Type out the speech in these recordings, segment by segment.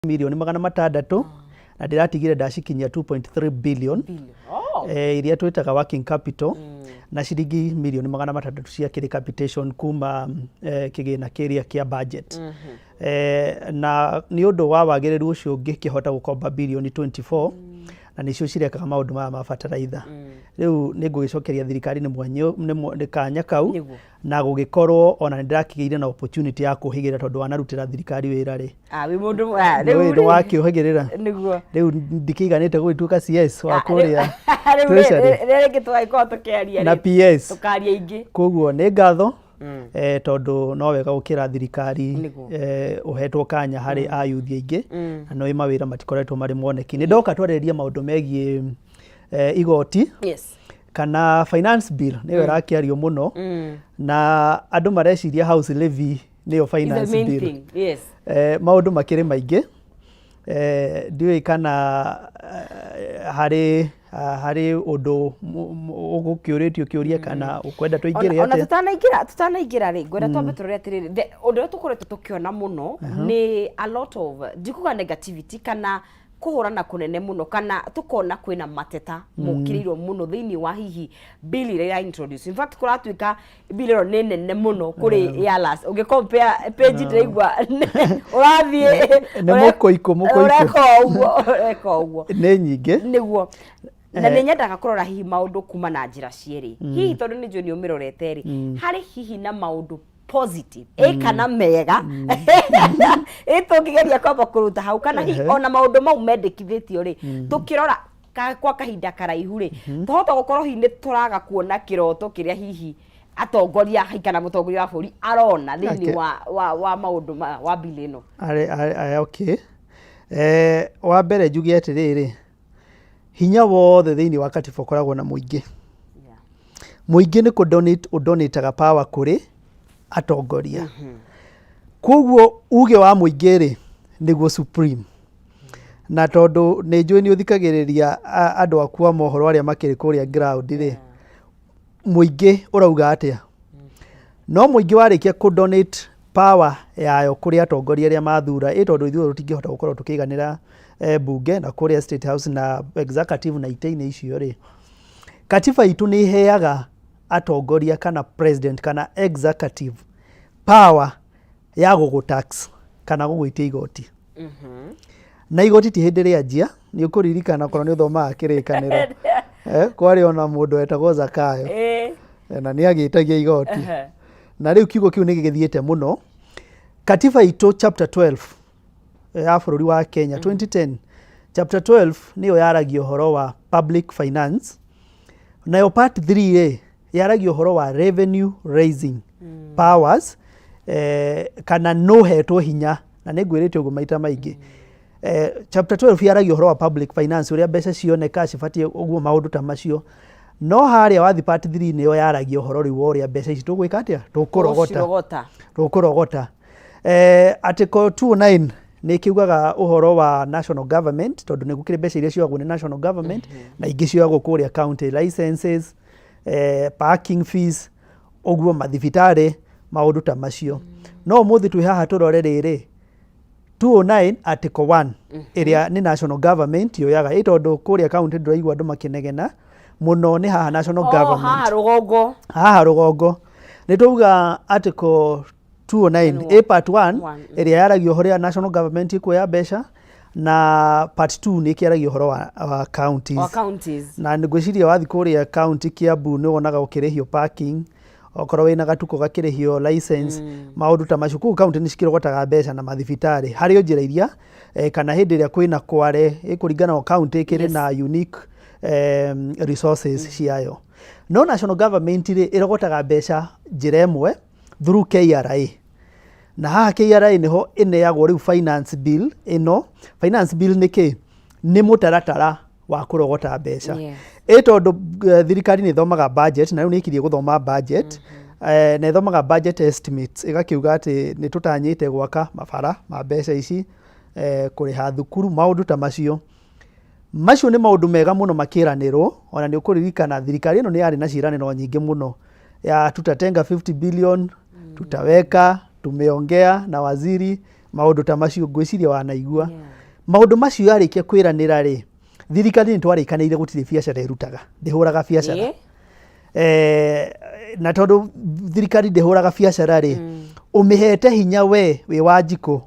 Mirioni 600 na ndĩratigire ndacikinyia 2.3 billion. Billion. Oh. Iria twĩtaga working capital na ciringi mirioni 600 cia kĩrĩ capitation kuma kĩgĩna kĩrĩa kĩa budget. Na nĩ ũndũ wa wagĩrĩru ũcio ngĩkĩhota gũkomba birioni 24 na nĩcio cirekaga maũndũ maya ma bataraitha. Rĩu nĩ ngũgĩcokeria thirikari nĩ mwanya nĩ kanya kau na gũgĩkorwo ona nĩ ndĩrakĩgĩire na opportunity ya kũhĩgĩrĩra tondũ wanarutĩra thirikari wĩra rĩ. Ah, wĩ mũndũ ah, nĩ rĩu nĩ wakĩũhĩgĩrĩra. Rĩu ndikĩiganĩte gũgĩtuĩka CS wa kũrĩa rĩu Treasury. Rĩrĩa rĩngĩ tũgagĩkorwo tũkĩaria na rĩ, PS. Tũkaria ingĩ. Koguo nĩ ngatho tondũ no wega gũkĩra thirikari ũhetwo kanya harĩ ayuthi aingĩ na nĩ mawĩra matikoretwo marĩ moneki. Nĩ ndoka twarĩrĩria maũndũ megiĩ igoti kana finance bill, nĩyo ĩrakĩario mũno na andũ mareciria house levy nĩyo Is the finance main bill. thing. Yes. Maũndũ makĩrĩ maingĩ. Ndiũĩ kana harĩ ũndũ ũgũkĩũrĩtio kĩũria kana ũkwenda tũingĩre Ona atĩa. Tutanaingĩra rĩ, ngwenda twambe tũrore atĩrĩrĩ, ũndũ ũrĩa tũkoretwo tũkĩona mũno nĩ a lot of, ndikuga negativity kana kũhũrana kũnene mũno, kana tũkona kwĩna mateta mokĩrĩirwo mũno thĩinĩ wa hihi bill ĩrĩa ĩra introduce. In fact, kũratuĩka bill ĩno nĩ nene mũno kũrĩ ya last. Ũngĩ compare page, ndĩraigua ũrathiĩ Nĩ mũkũikũ, mũkũikũ. Ũreka ũguo, ũreka ũguo. Nĩ nyingĩ. Nĩguo, na nĩ nyendaga kũrora hihi maũndũ kuma na njĩra cierĩ, hihi tondũ nĩ njũĩ nĩ ũmĩrorete rĩ, harĩ hihi na maũndũ positive ĩ kana mega ĩ tũngĩgeria kwamba kũruta hau, kana hihi ona maũndũ mau mendekithĩtio rĩ, tũkĩrora kwa kahinda karaihu rĩ, tũhota gũkorwo hihi nĩ tũraga kuona kĩroto kĩrĩa hihi atongoria hihi kana mũtongoria wa bũrũri arona thĩinĩ wa maũndũ wa bill ĩno. Arĩ, okay. Wa mbere njuge atĩrĩrĩ, hinya wothe thĩinĩ wa katiba ũkoragwo na mũingĩ. Mũingĩ nĩ kũ donate ũdonataga power kũrĩ atongoria. Koguo uge wa mũingĩ rĩ nĩguo supreme. Na tondũ nĩ njũĩ nĩ ũthikagĩrĩria andũ aku a mohoro arĩa makĩrĩ kũrĩa ground rĩ, mũingĩ ũrauga atĩa? No mũingĩ warĩkia kũ donate power yayo kũrĩ atongoria arĩa mathura ĩ, tondũ ithuĩ tũtingĩhota gũkorwo tũkĩiganĩra bunge na kũrĩa State House na executive na itĩ-inĩ icio rĩ, katiba itũ nĩ ĩheaga atongoria kana president kana executive power ya gũgũ tax kana gũgwĩtia igoti. Na igoti ti hĩndĩ rĩanjia. Nĩ ũkũririkana okorwo nĩ ũthomaga Kĩrĩkanĩro, kwarĩ ona mũndũ wetagwo Zakayo na nĩ agĩtagia igoti. Na rĩu kiugo kĩu nĩ gĩgĩthiĩte mũno. Katiba itũ chapter 12 ya bũrũri wa Kenya 2010, chapter 12 nĩyo yaragia ũhoro wa public finance, nayo part 3 rĩ yaragia ũhoro wa revenue raising powers, kana no hetwo hinya, na nĩ ngwĩrĩte ũguo maita maingĩ. Chapter 12 yaragia ũhoro wa public finance, ũrĩa mbeca cioneka cibatiĩ ũguo, maũndũ ta macio. No harĩa wathi part 3 nĩyo yaragia ũhoro rĩu wa ũrĩa mbeca ici tũgwĩka atĩa, tũkũrogota. Tũgũcirogota. Tũkũrogota. Article 209 nĩ ĩkiugaga ũhoro wa national government, tondũ nĩ gũkĩrĩ mbeca iria cioyagwo nĩ national government na ingĩ cioyagwo kũrĩa county, licenses, parking fees, ũguo mathibitarĩ, maũndũ ta macio. No ũmũthĩ twĩ haha tũrore rĩrĩ 209 article 1 ĩrĩa nĩ national government yoyaga ĩ, tondũ kũrĩa county ndũraigua andũ makĩnegena mũno, nĩ haha national Oh, government. Haha rũgongo. Haha rũgongo nĩ twauga article 209 a part 1 One. ĩrĩa yaragia ũhoro ya national government ĩkuoya mbeca, na part 2 nĩ ĩkĩaragia ũhoro wa counties. Wa counties. Na ngwĩciria wathi kũrĩa county Kiambu nĩ wonaga ũkĩrĩhio parking, okorwo wĩna gatuko gakĩrĩhio license, maũndũ ta macio. Kũu county nĩ cikĩrogotaga mbeca na mathibitarĩ harĩ o njĩra iria kana hĩndĩ ĩrĩa kwĩna kware ĩkũringana o county ĩkĩrĩ na unique resources ciayo. No national government rĩ ĩrogotaga mbeca njĩra ĩmwe through KRA, na haha KRA nĩho ĩneagwo rĩu finance bill ĩno. Finance bill nĩ kĩ? Nĩ mũtaratara wa kũrogota mbeca. Ĩ tondũ thirikari nĩ ĩthomaga budget, na rĩu nĩ ĩkirie gũthoma budget, na ĩthomaga budget estimates ĩgakiuga atĩ nĩ tũtanyĩte gwaka mabara ma mbeca ici, kũrĩha thukuru, maũndũ ta macio. Macio nĩ maũndũ mega mũno makĩranĩrwo. Ona nĩ ũkũririkana thirikari ĩno nĩ yarĩ na ciĩranĩro nyingĩ mũno ya tutatenga 50 billion, tutaweka, tumeongea na waziri, maũndũ ta macio ngwĩciria wanaigua. Maũndũ macio yarĩkia kwĩranĩra rĩ, thirikari nĩ twarĩkanĩire gũtirĩ biacara ĩrutaga, ndĩhũraga biacara. Na tondũ thirikari ndĩhũraga biacara rĩ, ũmĩhete hinya we wĩ Wanjikũ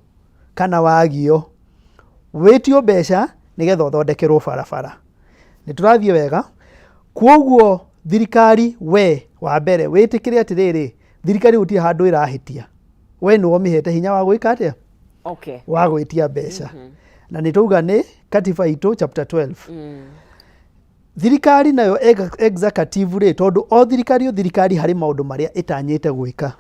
kana Wagio, wĩtio mbeca nĩgetha ũthondekerwo barabara. Nĩ tũrathiĩ wega? Kwoguo thirikari we wa mbere wĩtĩkĩre atĩrĩrĩ, thirikari gũtirĩ handũ ĩrahĩtia. We nĩwe ũmĩhete hinya wa gwĩka atĩa? Wa gwĩtia mbeca. Na nĩ twauga nĩ katiba itũ chapter 12. Thirikari nayo executive rĩ, tondũ o thirikari o thirikari harĩ maũndũ marĩa ĩtanyĩte gwĩka.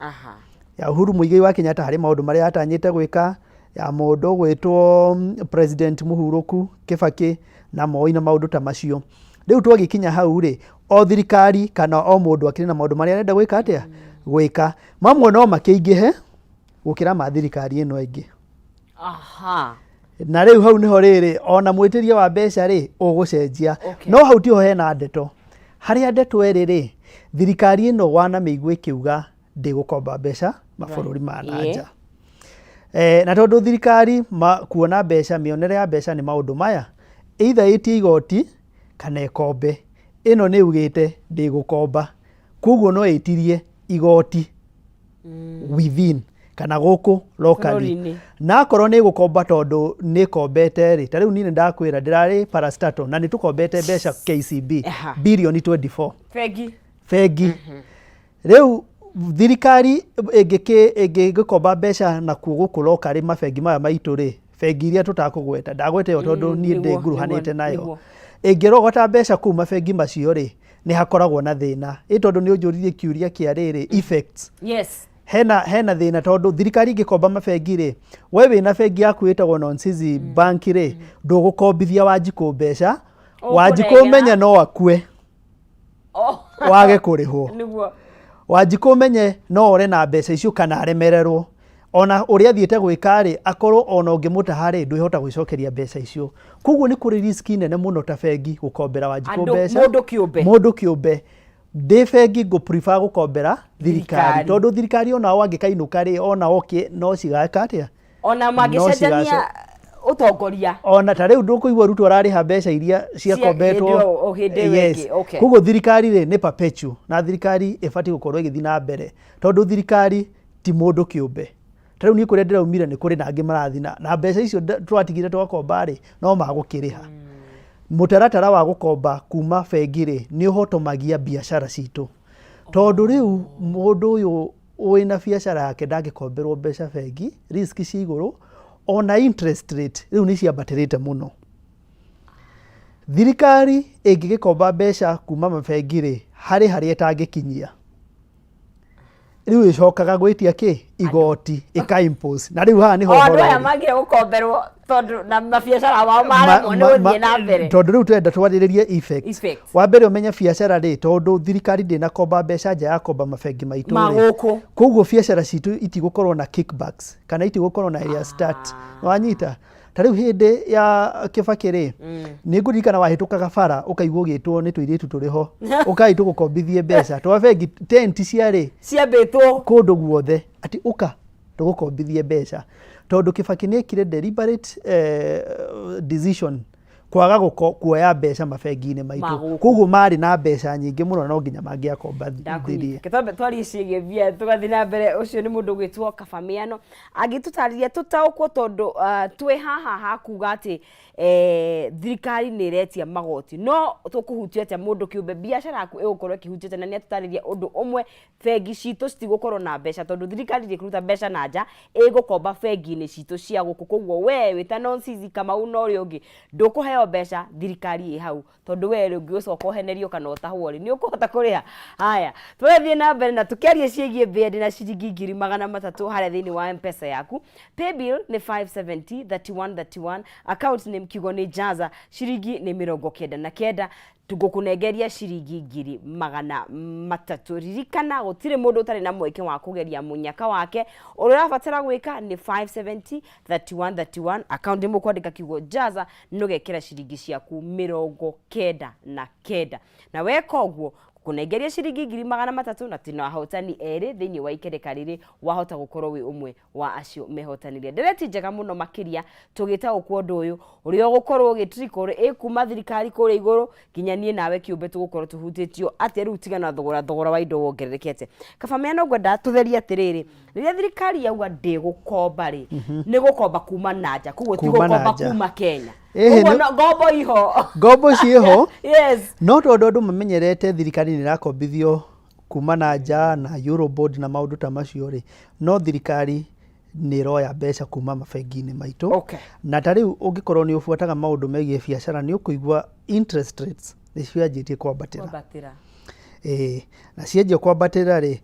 Ya Uhuru Muigai wa Kenyatta harĩ maũndũ marĩa atanyĩte gwĩka, ya mũndũ ũgwĩtwo President Mũhurũku Kibaki na Moi na maũndũ ta macio. Rĩu twagĩkinya hau rĩ, o thirikari kana o mũndũ akĩrĩ na maũndũ marĩa arenda gwĩka atĩa? Gwĩka. Mamwe no makĩingĩhe gũkĩra ma thirikari ĩno ĩngĩ. Na rĩu hau nĩho rĩrĩ, ona mwĩtĩria wa mbeca rĩ, ũgũcenjia. No hau tiho hena ndeto. Harĩa ndeto ĩrĩ rĩ, thirikari ĩno wanamĩigua ĩkĩuga ndĩgũkomba mbeca mabũrũri ma na nja. Na tondũ thirikari kuona mbeca, mĩonere ya mbeca nĩ maũndũ maya, either ĩtie igoti kana ĩkombe. Ĩno nĩ yugĩte ndĩgũkomba, koguo no ĩtirie igoti within kana gũkũ locally. Bũrũri-inĩ. Na akorwo nĩ ĩgũkomba tondũ nĩ ĩkombete rĩ, ta rĩu niĩ nĩ ndakwĩra ndĩrarĩ parastatal na nĩ tũkombete mbeca KCB birioni 24. Bengi. Bengi. Rĩu thirikari ĩngĩgĩkomba mbeca nakuo gũkũ locally mabengi maya maitũ rĩ, bengi iria tũtakũgweta, ndagweta ĩyo tondũ niĩ ndĩnguruhanĩte nayo. Ĩngĩrogota mbeca kũu mabengi macio rĩ, nĩ hakoragwo na thĩna. Ĩ tondũ nĩ ũnjũririe kĩũria kĩa rĩrĩ, effects. Hena thĩna tondũ thirikari ĩngĩkomba mabengi rĩ, we wĩna bengi yaku ĩtagwo Nonsizi Bank rĩ, ndũgũkombithia Wanjikũ mbeca, Wanjikũ Ũkũnengera. menye no akue. Wage kũrĩhwo. Wanjikũ menye no ore na mbeca icio kana aremererwo. Ona ũrĩa athiĩte gwĩka rĩ, akorwo ona ũngĩmũtaha rĩ, ndwĩhota gwĩcokeria mbeca icio. Koguo nĩ kũrĩ risk nene mũno ta bengi gũkombera Wanjikũ mbeca. Mũndũ kĩũmbe. Mũndũ kĩũmbe. Ndĩ bengi ngũ prefer gũkombera thirikari. Tondũ thirikari onao angĩkainũka rĩ, onao no cigeka atĩa? Ona mangĩcenjania ũtongoria. Ona ta rĩu ndũkũigua Ruto ararĩha mbeca iria ciakombetwo. Hĩndĩ ĩyo, o hĩndĩ ĩyo ĩngĩ, okay. Koguo thirikari rĩ nĩ perpetual na thirikari ĩbatiĩ gũkorwo ĩgĩthiĩ na mbere tondũ thirikari ti mũndũ kĩũmbe. Ta rĩu niĩ kũrĩa ndĩraumire nĩ kũrĩ na angĩ marathiĩ na mbeca icio twatigire twakomba rĩ, no magũkĩrĩha. Mũtaratara wa gũkomba kuma bengi rĩ, nĩ ũhotomagia biacara citũ. Tondũ rĩu mũndũ ũyũ wĩna biacara yake ndangĩkomberwo mbeca bengi, risk ci igũrũ, ona interest rate rĩu nĩ ciambatĩrĩte mũno. Thirikari ĩngĩgĩkomba mbeca kuma mabengi rĩ, harĩ harĩa ĩtangĩkinyia. Rĩu ĩcokaga gwĩtia kĩ? Igoti, ĩka impose. Na rĩu haha nĩho O andũ ũhoro aya ũrĩ. mangĩenda gũkomberwo tondũ na mabiacara mao maremwo nĩ gũthiĩ na mbere. Tondũ rĩu tũrenda twarĩrĩrie effects. Effects. Wa mbere ũmenye biacara rĩ, tondũ thirikari ndĩnakomba mbeca nja ya komba mabengi maitũ Ma rĩ. gũkũ. Koguo biacara citũ itigũkorwo na kickbacks kana itigũkorwo na area start. Wanyita? Ta rĩu hĩndĩ ya Kibaki rĩ, nĩ ngũririkana wahĩtũkaga bara ũkaigua ũgĩtwo nĩ tũirĩtu tũrĩ ho, ũkai tũgũkombithie mbeca. Twa bengi tent ciarĩ Ciambĩtwo. kũndũ guothe atĩ ũka tũgũkombithie mbeca. Tondũ Kibaki nĩ ekire deliberate decision kwaga kuoya mbeca mabengi-inĩ maitũ. Magũkũ. Koguo marĩ na mbeca nyingĩ mũno no nginya mangĩakombathirie. Ndakunyita. Twambe twarie ciĩgiĩ mbia tũgathiĩ na mbere. Ũcio nĩ mũndũ ũgwĩtwo Kaba Mĩano angĩtũtarĩria tũtaũkwo tondũ twĩ haha ha kuga atĩ thirikari nĩ ĩretia magoti, no tũkũhutia atĩa mũndũ kĩũmbe, biacara yaku ĩgũkorwo ĩkĩhutio atĩa? Na nĩ atũtarĩria ũndũ ũmwe, bengi citũ citigũkorwo na mbeca tondũ thirikari ndĩkũruta mbeca na nja, ĩgũkomba bengi-inĩ citũ cia gũkũ. Koguo we wĩ ta Nonsizi Kamau na ũrĩa ũngĩ ndũkũheo mbeca, thirikari ĩ hau tondũ we rĩ ũngĩgĩcoka ũhenerio kana ũtahwo rĩ, nĩ ũkũhota kũrĩha? Haya, tũrathiĩ na mbere na tũkĩaria ciĩgiĩ mbĩa ndĩna ciringi 300,000 harĩa thĩinĩ wa M-Pesa yaku. Paybill nĩ 570 31 31, account name kiugo nĩ Jaza, ciringi nĩ 99, ngũkũnengeria ciringi 300,000. Ririkana gũtirĩ mũndũ ũtarĩ na mweke wa kũgeria mũnyaka wake. Ũrĩa ũrabatara gwĩka nĩ 570 31 31, account nĩ mũkwandĩka kiugo Jaza na ũgekĩra ciringi ciaku 99, na weka ũguo Tũkũnengeria ciringi 300,000 na twĩna ahotani erĩ thĩinĩ wa ikereka rĩrĩ, wahota gũkorwo wĩ ũmwe wa acio mehotanire. Ndereti njega mũno makĩria tũgĩtaũkwo ũndũ ũyũ ũrĩa ũgũkorwo ũgĩ trickle ĩ kuma thirikari kũrĩa igũrũ nginya niĩ nawe kĩũmbe tũgũkorwo tũhutĩtio atĩa. Rĩu tigana thogora wa indo wongererekete. Kaba mena ngwenda tũtherie atĩrĩrĩ, rĩrĩa thirikari yauga ndĩgũkomba rĩ, nĩ gũkomba kuma na nja, koguo ti Kuma na gũkomba nja. kuma Kenya. Ĩhĩ, Ũguo ngombo iho. Ngombo ciĩho. No tondũ andũ mamenyerete thirikari nĩ ĩrakombithio kuma na nja na Eurobond na maũndũ ta macio rĩ, no thirikari nĩ ĩroya mbeca kuma mabengi-inĩ maitũ. Na ta rĩu ũngĩkorwo nĩ ũbuataga maũndũ megiĩ biacara, nĩ ũkũigua interest rates nĩ cianjĩtie kwambatĩra. Kwambatĩra. Ĩĩ, na cianjia kwambatĩra rĩ,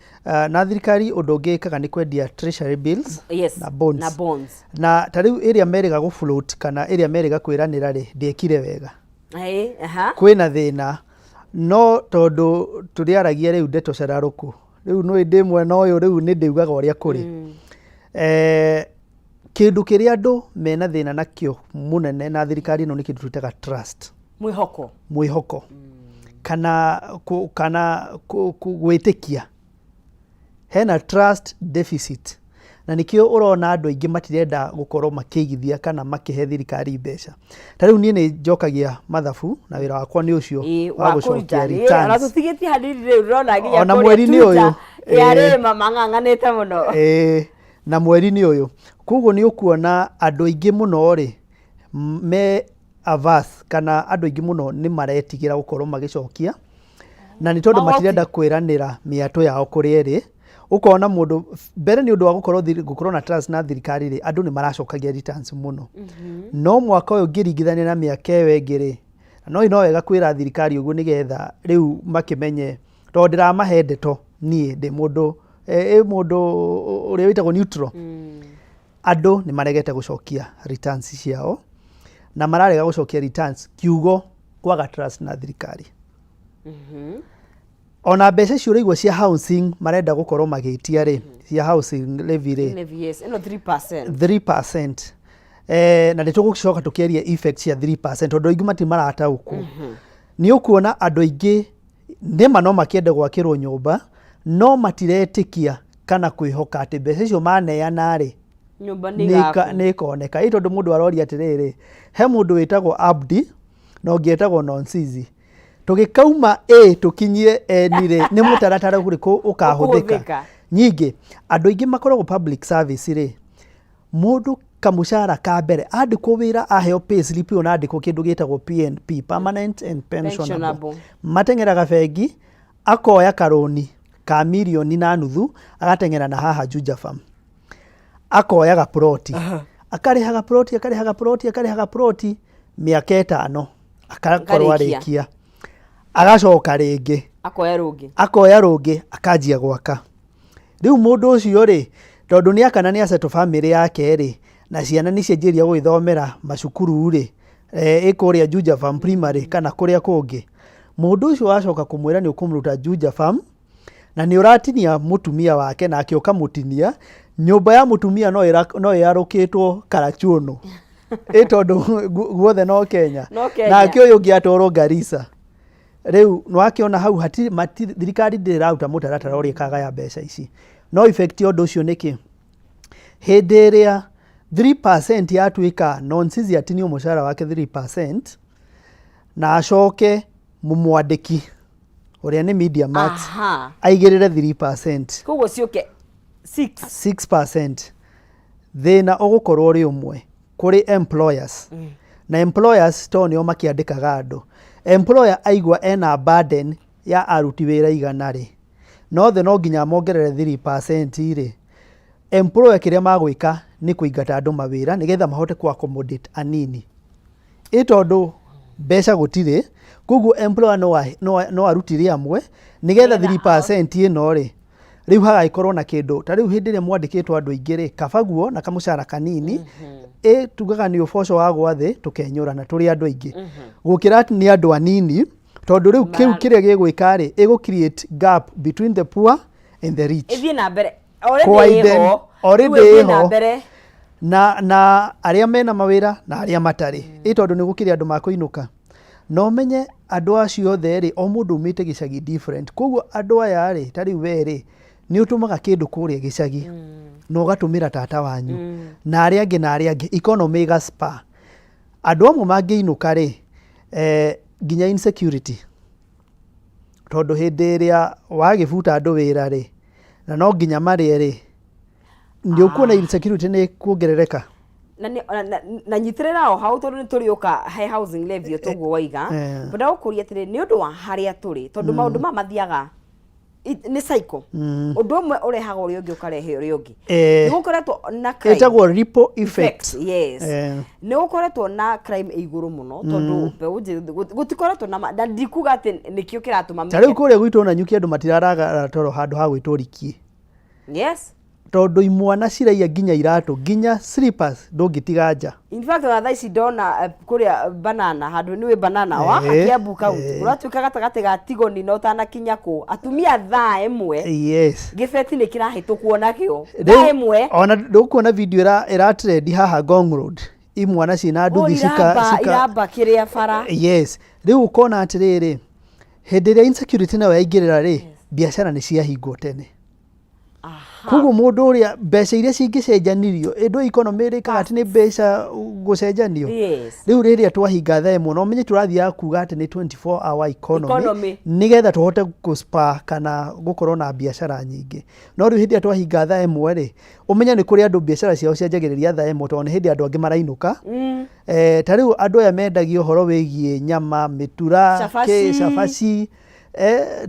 na thirikari ũndũ ũngĩ ĩkaga nĩ kwendia treasury bills na bonds. Na bonds. Na ta rĩu ĩrĩa merĩga gũ float kana ĩrĩa merĩga kwĩranĩra rĩ, ndĩekire wega. Ĩĩ, aha. Kwĩna thĩna, no tondũ tũrĩaragia rĩu ndeto cararũkũ, rĩu nĩũĩ ndĩ mwena ũyũ, rĩu nĩ ndĩugaga ũrĩa kũrĩ. Kĩndũ kĩrĩa andũ mena thĩna nakĩo mũnene na thirikari ĩno nĩ kĩndũ twĩtaga trust. Mwĩhoko. Mwĩhoko. Kana kana gwĩtĩkia. Hena trust deficit. Na nĩkĩo ũrona andũ aingĩ matirenda gũkorwo makĩigithia kana makĩhe thirikari mbeca. Ta rĩu niĩ nĩ njokagia mathabu na wĩra wakwa nĩ ũcio wa wa gũcokia kũruta. returns. Ona tũtigĩtie hanini rĩu ndĩrona nginya Ona kũrĩa mweri-inĩ Twitter, ũyũ. Arĩma mang'ang'anĩte mũno. Ĩĩ, na mweri-inĩ ũyũ. Koguo nĩ ũkuona andũ aingĩ mũno rĩ, me averse kana andũ aingĩ mũno nĩ maretigĩra gũkorwo magĩcokia, na nĩ tondũ Magoti. matirenda kwĩranĩra mĩatũ yao kũrĩa ĩrĩ. Ũkona mũndũ mbere nĩ ũndũ wa gũkorwo na trust na thirikari rĩ, andũ nĩ maracokagia returns mũno. No mwaka ũyũ ũngĩringithania na mĩaka ĩyo ĩngĩ rĩ, no no wega kwĩra thirikari ũguo nĩgetha rĩu makĩmenye, tondũ ndĩramahe ndeto niĩ ndĩ mũndũ ĩ mũndũ ũrĩa wĩtagwo neutral. Andũ nĩ maregete gũcokia returns ciao, na mararega gũcokia returns kiugo kwaga trust na thirikari. Ona mbeca icio ũraigua cia housing marenda gũkorwo magĩtia rĩ, cia housing levy rĩ, Levy, yes. Ĩno 3%. 3%. Na nĩ tũgũcoka tũkĩaria effect cia 3% tondũ aingĩ matirĩ marataũkwo. Nĩ ũkuona andũ aingĩ nĩma no makĩende gwakĩrwo nyũmba, no matiretĩkia kana kwĩhoka atĩ mbeca icio maneana rĩ, Nyũmba nĩ ĩgakwo. Nĩ ĩkoneka. Ĩ tondũ mũndũ aroria atĩrĩrĩ, he mũndũ wĩtagwo Abdi na ũngĩ etagwo Nonsizi. Tũgĩkauma A tũkinyie N rĩ, nĩ mũtaratara ũrĩkũ ũkahũthĩka? Ũkũhũthĩka. Nyingĩ, andũ aingĩ makoragwo public service rĩ, mũndũ kamũcara ka mbere andĩkwo wĩra, aheo pay slip ĩyo na andĩkwo kĩndũ gĩtagwo PNP, permanent and pensionable. Pensionable. Mateng'eraga bengi, akoya karũni ka 1.5 million, agateng'era na haha Juja Farm, akoya gaploti, akarĩhaga ploti, akarĩhaga ploti, akarĩhaga ploti mĩaka 5, akakorwo Akarĩkia. arĩkia, agacoka rĩngĩ Akoya rũngĩ. Akoya rũngĩ, akanjia gwaka. Rĩu mũndũ ũcio rĩ, tondũ nĩ akana nĩ asettle family yake rĩ, na ciana nĩ cianjĩrĩria gũgĩthomera macukuru rĩ, ĩ kũrĩa Juja Farm Primary kana kũrĩa kũngĩ, mũndũ ũcio wacoka kũmwĩra nĩ ũkũmũruta Juja Farm na nĩ ũratinia mũtumia wake, nake ũkamũtinia nyũmba ya mũtumia no ĩarũkĩtwo Karachuono, ĩ tondũ guothe no Kenya. No Kenya. Nake ũyũ ũngĩ atwarwo Garissa. Rĩu nĩwakĩona hau hatirĩ thirikari ndĩrĩ ĩraruta mũtaratara ũrĩa ĩkagaya mbeca ici. No effect ya ũndũ ũcio nĩ kĩ? Hĩndĩ ĩrĩa 3% yatuĩka Nonsizi atinio mũcara wake 3% na acoke mũmwandĩki ũrĩa nĩ Media Max aigĩrĩre 3%, Koguo ciũke 6. 6%, thĩna ũgũkorwo ũrĩ ũmwe kũrĩ employers. Na employers to nĩo makĩandĩkaga andũ. Employer aigua ena burden ya aruti wĩra 100 rĩ, nothe no nginya mongerere 3% rĩ, employer kĩrĩa magwĩka nĩ kũingata andũ mawĩra nĩgetha mahote kũ accommodate anini. Ĩ tondũ mbeca gũtirĩ, koguo employer no arutire amwe nĩgetha 3% ĩno rĩ, rĩu hagagĩkorwo na kĩndũ. Ta rĩu hĩndĩ ĩrĩa mwandĩkĩtwo andũ aingĩ rĩ, kaba guo na kamũcara kanini, ĩ tugaga nĩ ũboco wa gwa thĩ tũkenyũrana tũrĩ andũ aingĩ, gũkĩra atĩ nĩ andũ anini, tondũ rĩu kĩu kĩrĩa gĩgwĩka rĩ, ĩgũ create gap between the poor and the rich. Ĩthiĩ na mbere. Already Kũwiden- ĩho. Already Rĩu ĩthiĩ na ĩho. mbere. Na arĩa mena mawĩra na arĩa matarĩ, ĩ tondũ nĩ gũkĩrĩ andũ makũinũka. Na ũmenye andũ acio othe rĩ, o mũndũ aumĩte gĩcagi different. Koguo andũ aya rĩ, ta rĩu we rĩ, nĩ ũtũmaga kĩndũ kũrĩa gĩcagi na ũgatũmĩra tata wanyu na arĩa angĩ na arĩa angĩ, economy ĩga spur. Andũ amwe mangĩinũka rĩ, eh, nginya insecurity tondũ hĩndĩ ĩrĩa wagĩbuta andũ wĩra rĩ, na no nginya marĩe rĩ, nĩ ũkuona insecurity nĩ kuongerereka. Na na nyitĩrĩra o hau tondũ nĩ tũrĩũka he housing levy o toguo waiga. Ngwenda gũkũria atĩrĩ, nĩ ũndũ wa harĩa tũrĩ, tondũ maũndũ maya mathiaga nĩ cycle, ũndũ ũmwe ũrehaga ũrĩa ũngĩ, ũkarehe ũrĩa ũngĩ. Nĩ gũkoretwo na crime. Ĩtagwo ripple effect. Yes. Nĩ gũkoretwo na crime ĩ igũrũ mũno tondũ mbeũ njĩthĩ gũtikoretwo na na ndikuga atĩ nĩkĩo kĩratũma Ta rĩu kũrĩa gwitũ Nanyuki andũ matiraragara toro handũ ha gwĩtwo rikie. Tondũ imwana ciraiya nginya iratũ, nginya slippers ndũngĩtiga nja. In fact, ona thaa ici ndona kũrĩa Banana, handũ nĩ wĩ Banana wa Kiambu County, ũratuĩka gatagatĩ ga Tigoni na ũtanakinya kũ, atumia thaa 1 gĩbeti nĩ kĩrahĩtũkwo nakĩo thaa 1. Ona ndũkuona video ĩra trend haha Ngong Road, imwana ciĩna nduthi cika iramba kĩrĩa bara. Yes, rĩu ũkona atĩrĩrĩ, hĩndĩ ĩrĩa insecurity nayo yaingĩrĩra rĩ, biacara nĩ ciahingwo tene. Koguo mũndũ ũrĩa mbeca iria cingĩcenjanirio, ĩndũ economy ĩrĩkaga atĩ nĩ mbeca gũcenjanio. Rĩu rĩrĩa twahinga thaa 1, na ũmenye tũrathiaga kuga atĩ nĩ 24 hour economy, Economy. nĩgetha tũhote gũ-spur kana gũkorwo na biacara nyingĩ. No rĩu hĩndĩ ĩrĩa twahinga thaa 1 rĩ, ũmenye nĩ kũrĩ andũ biacara ciao cianjagĩrĩria thaa 1 tondũ nĩ hĩndĩ andũ angĩ marainũka. Ta rĩu andũ aya mendagia ũhoro wĩgiĩ nyama, mĩtura, Cabaci. kĩ, cabaci,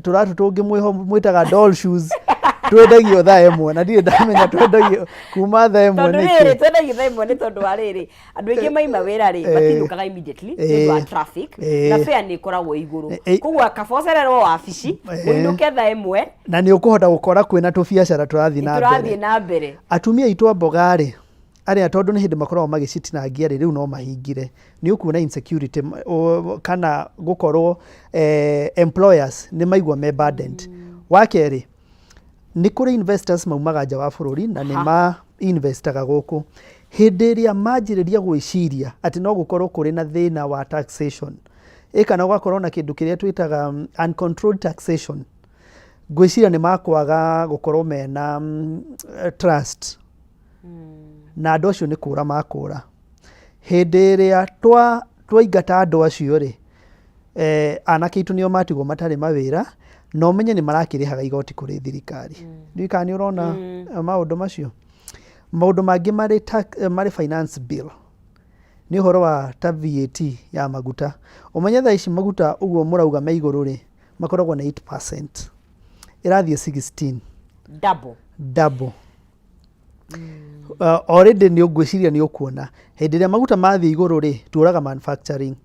tũratũ tũngĩ mwĩho mwĩtaga doll shoes twendagio thaa 1 na ndirĩ ndamenya twendagio kuma thaa 1 Tondũ nĩkĩ. Rĩrĩ twendagio thaa 1 nĩ tondũ wa rĩrĩ, andũ aingĩ maima wĩra rĩ, matinũkaga immediately nĩ ũndũ wa traffic na fare nĩ ĩkoragwo igũrũ, koguo kaba ũcererwo wabici ũinũke thaa 1. Na nĩ ũkũhota gũkora kwĩna tũbiacara tũrathiĩ na Tũrathiĩ mbere. Na mbere. Atumia aitũ a mboga rĩ, arĩa tondũ nĩ hĩndĩ makoragwo magĩcitinangia rĩ, rĩu no mahingire. Nĩ ũkuona insecurity kana gũkorwo employers nĩ maigua me burdened. Wa kerĩ, nĩ kũrĩ investors maumaga nja wa bũrũri na nĩ ma investaga gũkũ. Hĩndĩ ĩrĩa manjĩrĩria gwĩciria atĩ no gũkorwo kũrĩ na thĩna wa taxation, ĩ kana gũgakorwo na kĩndũ kĩrĩa twĩtaga uncontrolled taxation, ngwĩciria nĩ makwaga gũkorwo mena trust na andũ acio nĩ kũra makũra. Hĩndĩ ĩrĩa twaingata andũ acio rĩ, anake aitũ nĩo matigwo matarĩ mawĩra, na ũmenye nĩ marakĩrĩhaga igoti kũrĩ thirikari. Ndiũĩ kana nĩ ũrona maũndũ macio. Maũndũ mangĩ marĩ finance bill nĩ ũhoro wa ta VAT ya maguta. Ũmenye thaa ici maguta ũguo mũrauga me igũrũ rĩ, makoragwo na 8%. Ĩrathiĩ 16. Double. Double. Already nĩ ngwĩciria nĩ ũkuona hĩndĩ ĩrĩa maguta mathiĩ igũrũ rĩ, tuoraga manufacturing,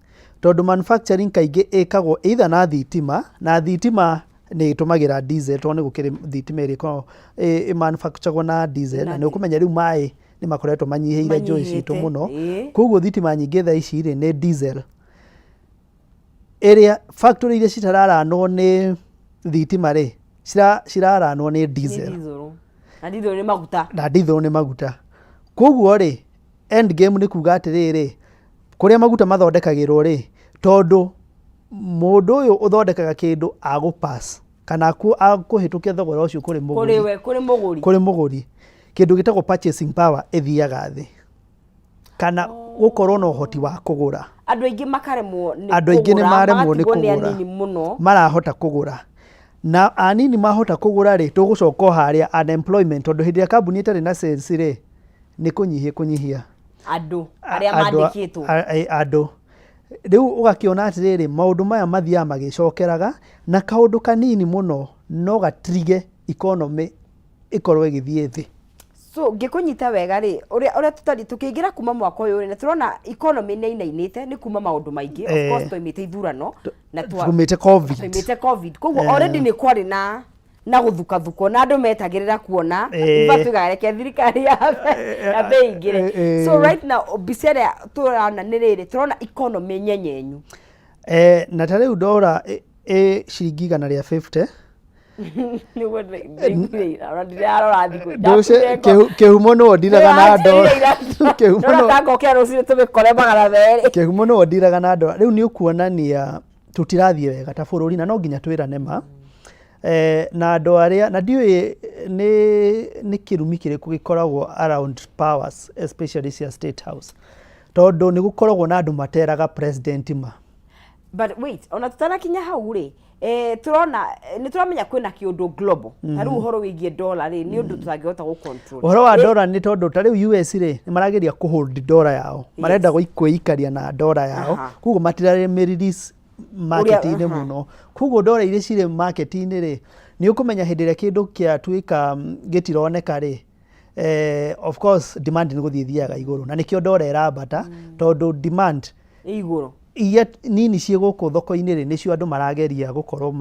tondũ manufacturing kaingĩ ĩkagwo either na thitima, na thitima nĩ ĩtũmagĩra diesel, tondũ nĩ gũkĩrĩ thitima ĩrĩa ĩkoragwo ĩ manufacturagwo na diesel, na nĩ ũkũmenya rĩu maĩ nĩ makoretwo manyihĩire njũĩ citũ Manyihĩte, mũno. Koguo thitima nyingĩ thaa ici rĩ, nĩ diesel, ĩrĩa factory iria citararanwo nĩ thitima rĩ, ciraranwo nĩ diesel. Nĩ diesel. Na diesel nĩ maguta. Na diesel nĩ maguta. Koguo rĩ, end game nĩ kuga atĩrĩrĩ, kũrĩa maguta mathondekagĩrwo rĩ, tondũ mũndũ ũyũ ũthondekaga kĩndũ agũ pass kana akũhĩtũkia thogora ũcio kũrĩ mũgũri. Kũrĩ we, kũrĩ mũgũri. Kũrĩ mũgũri. Kĩndũ gĩtagwo purchasing power ĩthiaga thĩ, kana gũkorwo na ũhoti wa kũgũra. Andũ aingĩ makaremwo nĩ Andũ aingĩ nĩ kũgũra, maremwo nĩ magatigwo nĩ kũgũra. anini mũno. Marahota kũgũra. Na anini mahota kũgũra rĩ, tũgũcoka o harĩa unemployment, tondũ hĩndĩ ĩrĩa kambuni ĩtarĩ na sales rĩ, nĩ kũnyihia kũnyihia andũ arĩa andũ mandĩkĩtwo. Andũ. Rĩu ũgakĩona atĩrĩrĩ, maũndũ maya mathiaga magĩcokeraga, na kaũndũ kanini mũno no gatrige economy ĩkorwo ĩgĩthiĩ thĩ. So ngĩkũnyita wega rĩ, ũrĩa tũtariĩ tũkĩingĩra kuma mwaka ũyũ rĩ, na tũrona economy nĩ ĩinainĩte nĩ kuma maũndũ maingĩ. Of course twaimĩte ithurano na tumĩte COVID. Twaimĩte COVID, koguo already nĩ kwarĩ na gũthukathukwo na andũ metagĩrĩra kuona. In fact, tugaga reke thirikari yambe ĩingĩre. So right now mbica ĩrĩa tũrona nĩ rĩrĩ, tũrona economy nyenyenyu. Na ta rĩu ndora ĩ ciringi 150. Nĩguo ndaiguire ira, ona ndirarora thikũ. Ndũce kĩhumo nĩwe ndiraga na ndora. Kĩhumo Kĩhumo nĩwe ngokĩra rũcinĩ tũmĩkore 200. Kĩhumo nĩwe ndiraga na ndora. Rĩu nĩ ũkuonania tũtirathiĩ wega ta bũrũri na no nginya twĩrane ma. Na andũ arĩa na ndiũĩ nĩ kĩrumi kĩrĩkũ gĩkoragwo around powers especially cia State House, tondũ nĩ gũkoragwo na andũ materaga president ma. But wait, ona tutanakinya hau rĩ, turona nĩ tũramenya kwĩna kĩũndũ global, ta rĩu ũhoro wĩgiĩ dollar rĩ, nĩ ũndũ tũtangĩhota gũ control. Ũhoro wa dollar nĩ tondũ ta rĩu US rĩ, nĩ marageria kũ hold dollar yao, marenda kwĩikaria na dollar yao, koguo matirarĩ release market-inĩ mũno. Koguo dollar iria cirĩ market-inĩ rĩ, nĩ ũkũmenya hĩndĩ ĩrĩa kĩndũ kĩatuĩka gĩtironeka rĩ, of course demand nĩ gũthiĩ ĩthiaga igũrũ, na nĩkĩo dollar ĩrambata, tondũ demand ĩ igũrũ. Iria nini ciĩ gũkũ thoko-inĩ rĩ, nĩcio andũ marageria gũkorwo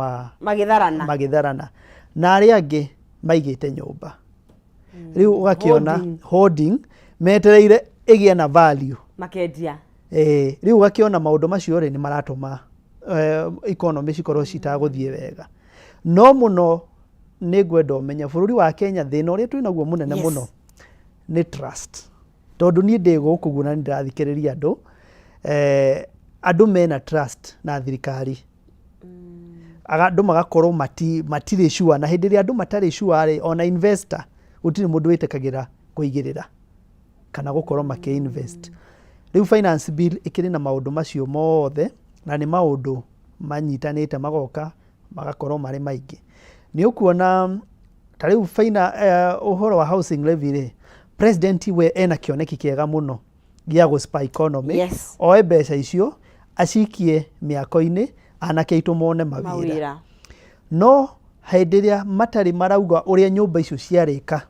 magĩtharana. Magĩtharana, na arĩa angĩ maigĩte nyũmba rĩu ũgakĩona holding. Holding, metereire ĩgĩe na value makendia. Rĩu ũgakĩona maũndũ macio rĩ, nĩ maratũma economy cikorwo citagũthiĩ wega. No mũno nĩ ngwenda ũmenye bũrũri wa Kenya, thĩna ũrĩa twĩnaguo mũnene mũno nĩ trust, tondũ niĩ ndĩ gũkũ guo na nĩ ndĩrathikĩrĩria andũ, andũ mena trust na thirikari. Andũ magakorwo matirĩ sure, na hĩndĩ ĩrĩa andũ matarĩ sure rĩ, ona investor gũtirĩ mũndũ wĩtĩkagĩra kũigĩrĩra kana gũkorwo makĩ invest. Rĩu finance bill ĩkĩrĩ na maũndũ macio mothe, na nĩ maũndũ manyitanĩte magoka magakorwo marĩ maingĩ. Nĩ ũkuona ta rĩu ũhoro wa housing levy rĩ, president we ena kĩoneki kĩega mũno gĩa gũ spur economy, oe mbeca icio acikie mĩako-inĩ, anake aitũ mone mawĩra. Mawĩra. No hĩndĩ ĩrĩa matarĩ marauga ũrĩa nyũmba icio ciarĩka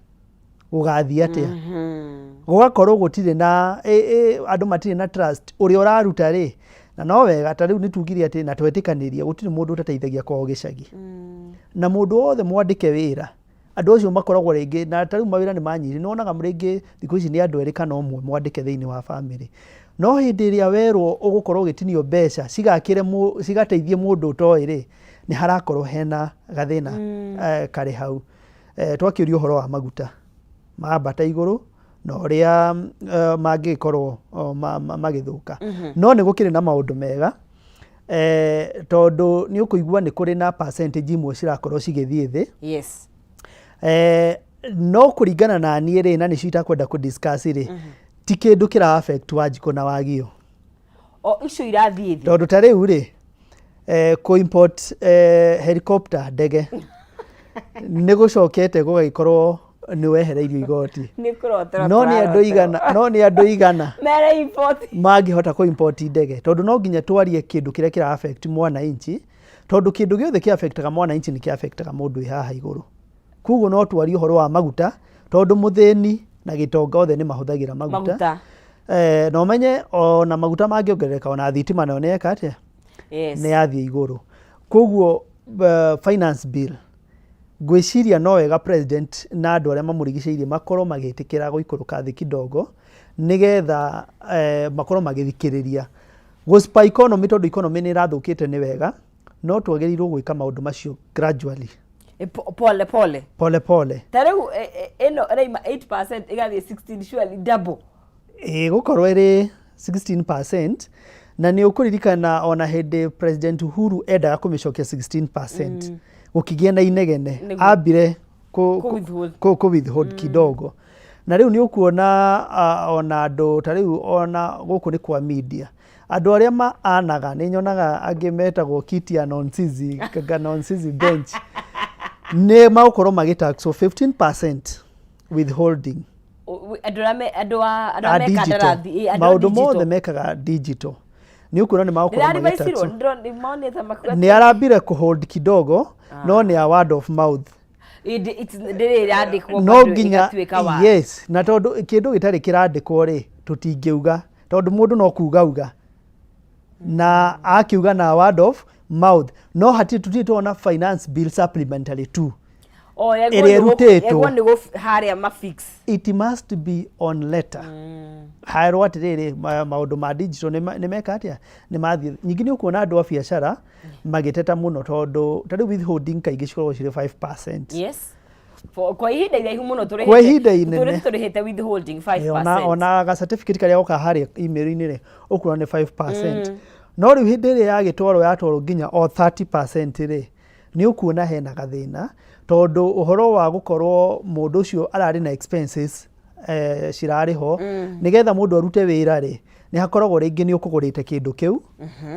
gũgathiĩ atĩa, gũgakorwo gũtirĩ na andũ matirĩ na trust ũrĩa ũraruta rĩ. Na no wega ta rĩu nĩ tugire atĩ na twetĩkanĩria gũtirĩ mũndũ ũtateithagia kwao gĩcagi, na mũndũ wothe mwandĩke wĩra, andũ acio makoragwo rĩngĩ na ta rĩu mawĩra nĩ manyihire, nĩ wonaga rĩngĩ thikũ ici nĩ andũ erĩ kana ũmwe mwandĩke thĩinĩ wa bamĩrĩ. No hĩndĩ ĩrĩa werwo ũgũkorwo ũgĩtinio mbeca cigakĩre cigateithie mũndũ ũtoĩ rĩ, nĩ harakorwo hena gathĩna karĩ hau. Twakĩũria ũhoro wa maguta mambata igũrũ na ũrĩa mangĩkorwo magĩthũka, no nĩ gũkĩrĩ na maũndũ mega, tondũ nĩ ũkũigua nĩ kũrĩ na percentage imwe cirakorwo cigĩthiĩ thĩ. No kũringana na niĩ rĩ, na nĩcio itakwenda kũ discuss rĩ, ti kĩndũ kĩra affect Wanjikũ na Wagio. O icio irathiĩ thĩ. Tondũ ta rĩu rĩ, kũ import helicopter, ndege, nĩ gũcokete gũgagĩkorwo nĩ wehereirio igoti. Nĩ kũrotera. No nĩ andũ igana, no nĩ andũ igana mere import mangĩhota kũ import ndege? Tondũ no nginya twarie kĩndũ kĩrĩa kĩra affect mwananchi, tondũ kĩndũ gĩothe kĩ affectaga mwananchi nĩ kĩ affectaga mũndũ wĩ haha igũrũ. Koguo no twarie ũhoro wa maguta, tondũ mũthĩni na gĩtonga othe nĩ mahũthagĩra maguta. Maguta. Na ũmenye ona maguta mangĩongerereka, ona thitima nayo nĩ yeka atĩa? Nĩ yathiĩ igũrũ. Koguo finance bill, ngwĩciria no wega president na andũ arĩa mamũrigicĩirie makorwo magĩtĩkĩra gũikũrũka thĩ kidogo, nĩgetha makorwo magĩthikĩrĩria gũ spur economy, tondũ economy nĩ ĩrathũkĩte. Nĩ wega, no twagĩrĩirwo gwĩka maũndũ macio gradually. Pole pole. Pole pole. Ta rĩu ĩno ĩraima 8% ĩgathiĩ 16, surely double. Ĩgũkorwo ĩrĩ 16%, na nĩ ũkũririkana ona hĩndĩ President Uhuru endaga kũmĩcokia 16%, gũkĩgĩa na inegene. Ambire Kũ withhold. Kũ withhold kidogo, na rĩu nĩ ũkuona ona andũ ta rĩu ona gũkũ nĩ kwa media, andũ arĩa maanaga, nĩ nyonaga angĩ metagwo kiti ya nonsizi nonsizi bench, nĩ magũkorwo magĩtaxwo 15% withholding. Andũ arĩa andũ a andũ a arĩa digital. mekandarathi, andũ a maũndũ digital. Mothe mekaga digital, nĩ ũkuona nĩ magũkorwo Ndĩrarivicirwo. magĩtaxwo. Monete makiuga Nĩ arambire kũhold kidogo, no nĩ a word of mouth. Ndĩrĩ ĩrandĩkwo No bado nginya ĩgatuĩka wa yes, na tondũ kĩndũ gĩtarĩ kĩrandĩkwo rĩ, tũtingĩuga, tondũ mũndũ no kuga uga na akiuga na word of mouth, no hatirĩ, tũtirĩ tuona finance bill supplementary tu. Oh, Ĩrĩa ĩrutĩtwo. Yagwo nĩ gũ harĩa ma fix. It must be on letter. Haerwo atĩrĩrĩ, maũndũ ma digital nĩ meka atĩa, nĩ mathiĩ. Ningĩ nĩ ũkuona andũ a biacara magĩteta mũno tondũ ta rĩu withholding kaingĩ cikoragwo cirĩ 5%. Yes. Kwa ihinda iraihu mũno tũrĩhĩte. Kwa ihinda inene. Tũrĩhĩte tũrĩhĩte withholding 5%. Ona ga certificate karĩa goka harĩa email-inĩ rĩ, ũkuona nĩ 5%. No rĩu hĩndĩ ĩrĩa yagĩtwarwo yatwarwo nginya o 30% rĩ, nĩ ũkuona hena gathĩna tondũ ũhoro wa gũkorwo mũndũ ũcio ararĩ na expenses cirarĩ ho. Nĩgetha mũndũ arute wĩra rĩ, nĩ hakoragwo rĩngĩ nĩ ũkũgũrĩte kĩndũ kĩu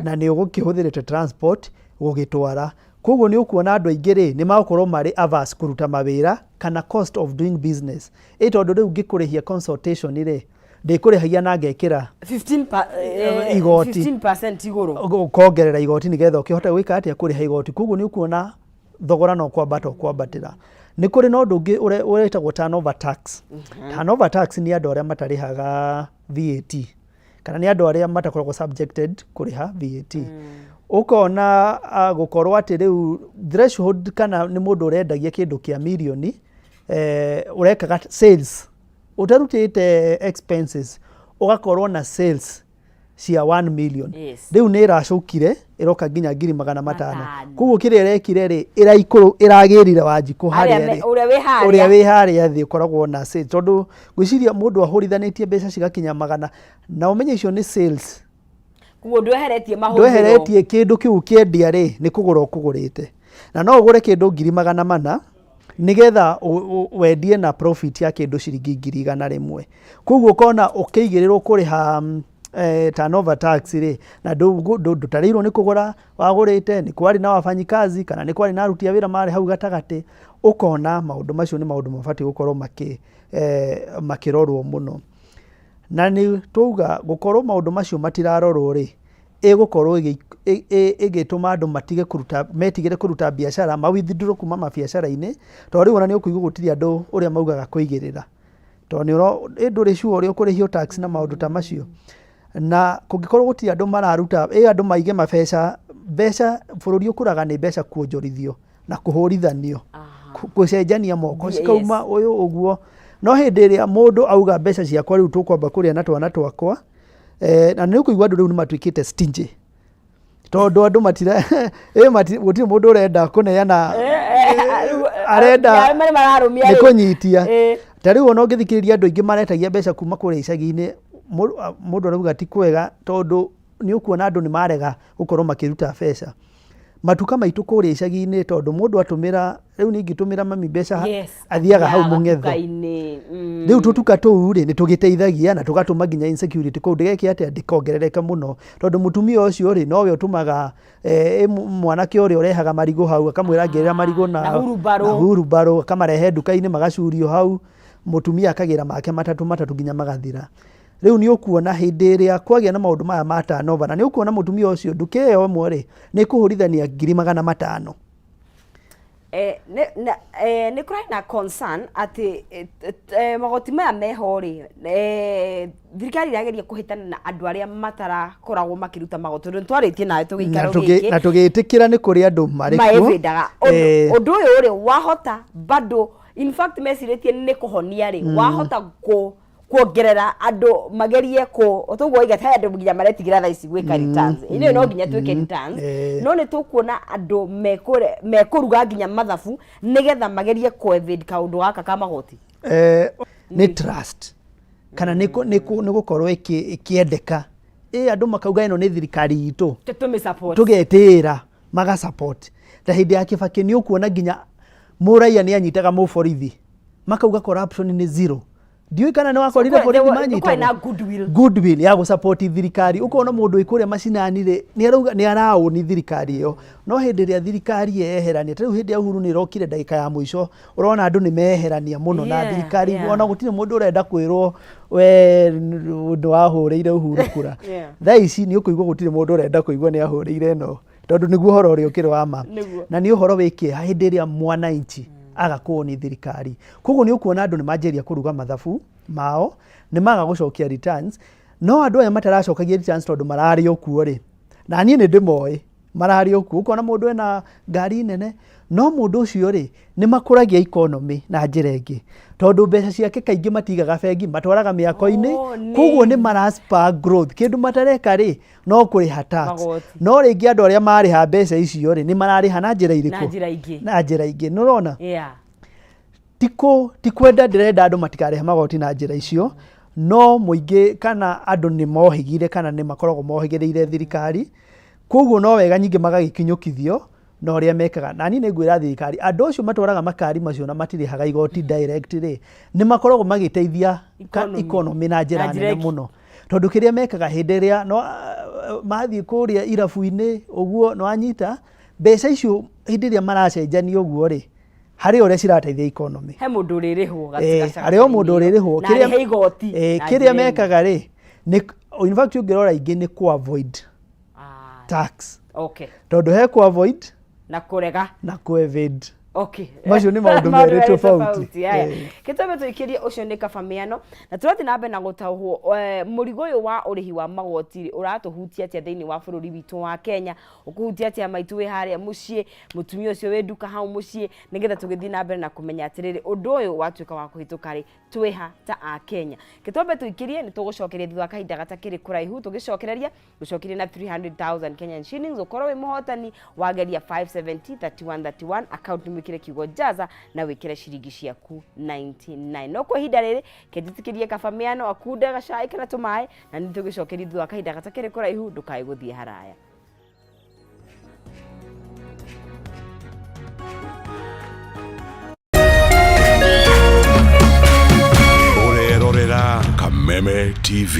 na nĩ ũgũkĩhũthĩrĩte transport gũgĩtwara. Koguo nĩ ũkuona andũ aingĩ rĩ, nĩ magũkorwo marĩ averse kũruta mawĩra kana cost of doing business. Ĩ tondũ rĩu ngĩkũrĩhia consultation rĩ, ndĩkũrĩhagia na ngekĩra 15 igoti. 15% igũrũ. Ũkongerera igoti nĩgetha ũkĩhote gwĩka atĩa, kũrĩha igoti. Koguo nĩ ũkuona thogora no kwambata ũkwambatĩra. Nĩ kũrĩ na ũndũ ũngĩ ũretagwo turnover tax. Turnover tax nĩ andũ arĩa matarĩhaga VAT kana nĩ andũ arĩa matakoragwo subjected kũrĩha VAT. Ũkona gũkorwo atĩ rĩu threshold kana nĩ mũndũ ũrendagia kĩndũ kĩa mirioni, ũrekaga sales ũtarutĩte expenses, ũgakorwo na sales cia 1 million. Rĩu nĩ ĩracũkire ĩroka nginya 500,000. Matano. Koguo kĩrĩa ĩrekire rĩ, ĩraikũrũ ĩragĩrire Wanjikũ harĩa harĩa rĩ ũrĩa wĩ harĩa. Ũrĩa wĩ harĩa thĩ ũkoragwo na sales, tondũ ngwĩciria mũndũ ahũrithanĩtie mbeca cigakinya magana na ũmenye icio nĩ sales. Koguo ndweheretie mahũthĩro. Ndweheretie kĩndũ kĩu kĩendia rĩ, nĩ kũgũra ũkũgũrĩte, na no ũgũre kĩndũ 400,000 nĩgetha wendie na profit ya kĩndũ ciringi 100,000. Koguo ũkona ũkĩigĩrĩrwo kũrĩha turnover tax rĩ, na ndũtarĩirwo nĩ kũgũra wagũrĩte, nĩ kwarĩ na wafanyikazi kana nĩ kwarĩ na aruti a wĩra marĩ hau gatagatĩ. Ũkona maũndũ macio nĩ maũndũ mabatiĩ gũkorwo makĩrorwo mũno. Na nĩ twauga gũkorwo maũndũ macio matirarorwo rĩ, ĩgũkorwo ĩgĩtũma andũ matige kũruta, metigĩre kũruta biacara, ma withdraw kuma mabiacara-inĩ, tondũ rĩu ona nĩ ũkũigua gũtirĩ andũ ũrĩa maugaga kũigĩrĩra, tondũ nĩ ndũrĩ sure ũrĩa ũkũrĩhio tax na maũndũ ta macio. Na kũngĩkorwo gũtirĩ andũ mararuta, ĩ andũ maige mabeca, mbeca bũrũri ũkũraga nĩ mbeca kuonjorithio na kũhũrithanio, gũcenjania moko, cikauma ũyũ ũguo. No hĩndĩ ĩrĩa mũndũ auga mbeca ciakwa rĩu tũkwamba kũrĩa na twana twakwa, na nĩ ũkũigua andũ rĩu nĩ matuĩkĩte stingy, tondũ andũ matira gũtirĩ mũndũ ũrenda kũneana, arenda marĩa mararũmia nĩ rĩ. Kũnyitia. Ta rĩu ona ũngĩthikĩrĩria andũ aingĩ maretagia mbeca kuma kũrĩa icagi-inĩ, mũndũ arauga ti kwega tondũ nĩ ũkuona andũ nĩ marega gũkorwo makĩruta mbeca matuka maitũ kũrĩa icagi-inĩ, tondũ mũndũ atũmĩra rĩu nĩ ingĩtũmĩra mami mbeca, athiaga hau mũng'etho. Gatuka-inĩ. Rĩu tũtuka tũu rĩ, nĩ tũgĩteithagia na tũgatũma nginya insecurity kũu ndĩgeke atĩa, ndĩkongerereke mũno, tondũ mũtumia ũcio rĩ, nowe ũtũmaga mwanake ũrĩa ũrehaga marigũ hau, akamwĩra ngĩrĩra marigũ na Na hurumbarũ. Na hurumbarũ, akamarehe nduka-inĩ magacurio hau, mũtumia akagĩra make matatũ matatũ nginya magathira. Rĩu nĩ ũkuona hĩndĩ ĩrĩa kwagĩa na maũndũ maya ma turnover, na nĩ ũkuona mũtumia ũcio nduka ĩyo ĩmwe rĩ, nĩ ĩkũhũrithania 500,000. Nĩ kũrarĩ na concern atĩ magoti maya meho rĩ, thirikari ĩrageria kũhĩtana na andũ arĩa matarakoragwo makĩruta magoti, tondũ nĩ twarĩtie nawe Na tũgĩikaro gĩkĩ. Na tũgĩtĩkĩra nĩ kũrĩ andũ marĩ kuo. Maevĩndaga ũndũ ũyũ rĩ, wahota bado in fact mecirĩtie nĩ kũhonia rĩ, wahota kũ kuongerera andũ magerie kũ toguo waiga he andũ nginya maretigĩra thaa ici gwĩka returns. Ĩno no nginya twĩke returns. No nĩ tũkuona andũ mekũruga nginya mathabu nĩgetha magerie kũ evade kaũndũ gaka ka magoti. Nĩ trust kana nĩ gũkorwo ĩkĩendeka, ĩ andũ makauga ĩno nĩ thirikari itũ. Tũmĩ support. Tũgetĩĩra maga support. Ta hĩndĩ ya Kibaki nĩ ũkuona nginya mũraia nĩ anyitaga mũborithi, makauga corruption nĩ zero. Ndiũĩ kana nĩ wakorire borithi kwarĩ na manyitagwo. Goodwill. Goodwill ya gũsupport thirikari. Ũkona mũndũ wĩ kũrĩa macinani rĩ, nĩ arauga nĩ araũni thirikari ĩyo. No hĩndĩ ĩrĩa thirikari yeherania, ta rĩu hĩndĩ ya Uhuru nĩ ĩrokire ndagĩka ya mũico, ũrona andũ nĩ meherania mũno na thirikari. Ona gũtirĩ mũndũ ũrenda kwĩrwo we nĩ wahũrĩire Uhuru kura. Thaa ici nĩ ũkũigua gũtirĩ mũndũ ũrenda kũigua nĩ ahũrĩire ĩno, tondũ nĩguo ũhoro ũrĩa ũkĩrĩ wa ma. Na nĩ ũhoro wĩ kĩeha hĩndĩ ĩrĩa mwananchi aga kũũni thirikari. Koguo nĩ ũkuona andũ nĩ manjĩrĩria kũruga mathabu mao, nĩ maga gũcokia returns. No andũ aya mataracokagia returns tondũ mararĩ o kuo rĩ, na niĩ nĩ ndĩmoĩ. Mararĩ o kuo, ũkona mũndũ ena ngari nene, no mũndũ ũcio rĩ, nĩ makũragia economy na njĩra ĩngĩ, tondũ mbeca ciake kaingĩ matigaga bengi, matwaraga mĩako-inĩ. Oh, nĩ. Koguo nĩ mara spur growth. Kĩndũ matareka rĩ, no kũrĩha tax. Magoti. No rĩngĩ andũ arĩa marĩha mbeca icio rĩ, nĩ mararĩha na njĩra Na irĩkũ? njĩra ingĩ. Na njĩra ingĩ, nĩ ũrona? Yeah. Ti kwenda ndĩrenda andũ matikarĩhe magoti na njĩra icio, no mũingĩ kana andũ nĩ mohĩgire kana nĩ makoragwo mohĩgĩrĩire thirikari, koguo no wega nyingĩ magagĩkinyũkithio na ũrĩa mekaga. Na niĩ nĩ ngwĩra thirikari, andũ acio matwaraga makari macio na matirĩhaga igoti direct rĩ, nĩ makoragwo magĩteithia Economy. economy na njĩra Na njĩra nene ĩngĩ. mũno, tondũ kĩrĩa mekaga hĩndĩ ĩrĩa no mathiĩ kũrĩa irabu-inĩ ũguo, nĩ wanyita mbeca icio hĩndĩ ĩrĩa maracenjania ũguo rĩ, harĩ ũrĩa cirateithia economy. He mũndũ ũrĩrĩhwo. Harĩ o mũndũ ũrĩrĩhwo. Na arĩhe igoti Eh, na kĩrĩa njĩra ĩmwe. mekaga rĩ, nĩ in fact ũngĩrora ingĩ nĩ ku avoid Ah, tax. Okay. Tondũ he ku avoid na kũrega na ku evade. Okay. Macio nĩ maũndũ merĩ tofauti. Aya. Eh. Gĩtũme tũikĩrie ũcio nĩ kaba mĩano na tũrathiĩ na mbere na gũtaũhwo mũrigo ũyũ wa ũrĩhi wa magoti rĩ, ũratũhutia atĩa thĩinĩ wa bũrũri witũ wa Kenya, ũkũhutia atĩa maitũ wĩ harĩa mũciĩ, mũtumia ũcio wĩ nduka hau mũciĩ, nĩgetha tũgĩthiĩ na mbere na kũmenya atĩrĩrĩ, ũndũ ũyũ watuĩka wa kũhĩtũka rĩ, twĩha ta a Kenya. Gĩtwambe tũikĩrie, nĩ tũgũcokeria thutha wa kahinda gatakĩrĩ kũraihu. Tũgĩcokereria gũcokeria na 300,000 Kenyan shillings, ũkorwo wĩ mũhotani wageria 570 31 31 account, nĩ wĩkĩre kiugo jaza na wĩkĩre ciringi ciaku 99. No kwa ihinda rĩrĩ kenjĩtĩkĩrie kaba mĩano akunde gacai kana tũmaĩ, na nĩ tũgĩcokeria thutha wa kahinda gatakĩrĩ kũraihu. Ndũkae gũthiĩ haraya. Ũrerorera Kameme TV.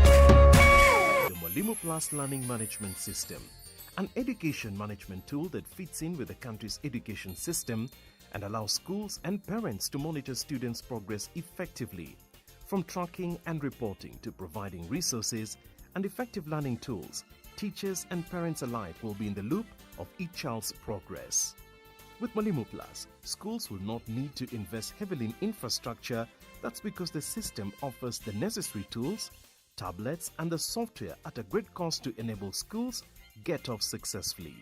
The Mwalimu Plus Learning Management System, an education management tool that fits in with the country's education system and allows schools and parents to monitor students' progress effectively. From tracking and reporting to providing resources and effective learning tools, teachers and parents alike will be in the loop of each child's progress. With Mwalimu Plus, schools will not need to invest heavily in infrastructure. That's because the system offers the necessary tools, tablets, and the software at a great cost to enable schools get off successfully.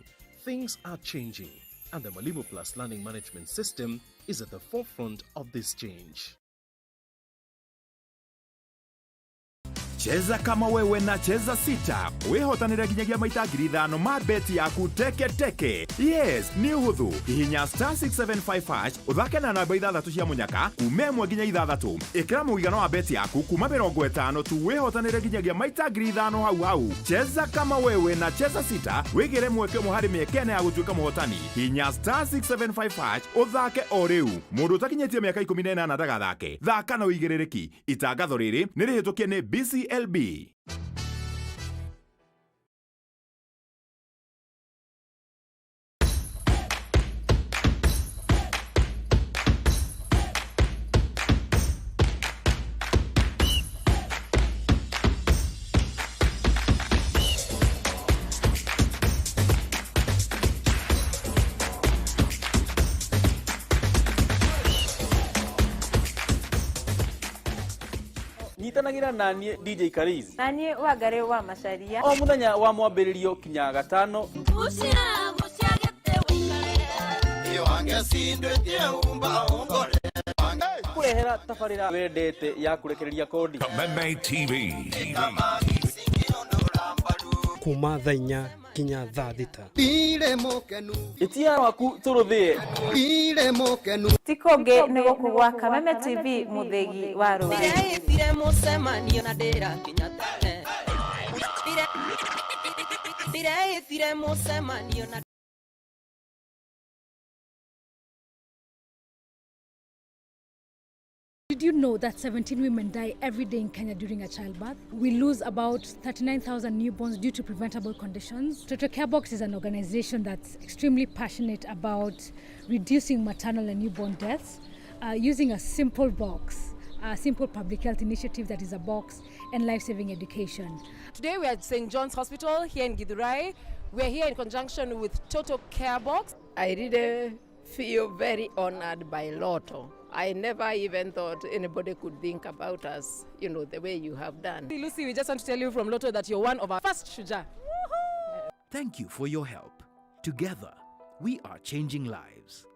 Things are changing, and the Mwalimu Plus Learning Management System is at the forefront of this change. Cheza kama wewe na Cheza Sita, wĩhotanĩre nginyagia maita 5,000 ma beti yaku teke teke. Yes, nĩ ũhũthũ. Hihinya star 675 hash, ũthake na namba ithathatũ cia mũnyaka kuma 1 nginya 6. Ĩkĩra mũigana wa beti yaku kuma 50 tu, wĩhotanĩre nginyagia maita 5,000 hau hau. Cheza kama wewe na Cheza Sita, wĩgĩre mweke ũmwe harĩ mĩeke 4 ya gũtuĩka mũhotani. Hihinya star 675 hash ũthake o rĩu. Mũndũ ũtakinyĩtie mĩaka 18 ndagathake. Thaka na ũigĩrĩrĩki. Itangatho rĩrĩ nĩ rĩhĩtũkie nĩ BCLB. Nyitanagĩra na niĩ DJ Kariz Na niĩ Wangarĩ wa Macaria o mũthenya wa mwambĩrĩrio kinya gatano. Kũrehera tabarĩra wendete ya kũrekereria kodi. Kameme TV. Kuma thaa 4 nginya thaa 6. Ĩtia waku tũrũthĩe. Ti kũngĩ nĩ gũkũ gwa Kameme TV, mũthĩgi wa rũrĩrĩ. Ndĩreĩtire mũcemanio na ndĩrakinya tene. Ndĩreĩtire mũcemanio na Did you know that 17 women die every day in Kenya during a childbirth? We lose about 39,000 newborns due to preventable conditions. Total Carebox is an organization that's extremely passionate about reducing maternal and newborn deaths using a simple box. a simple public health initiative that is a box, and life-saving education. Today we are at St. John's Hospital here in Githurai. We are here in conjunction with Toto Care Box. I really feel very honored by Lotto. I never even thought anybody could think about us, you know, the way you have done. Lucy, we just want to tell you from Lotto that you're one of our first Shujaa. Thank you for your help. Together, we are changing lives.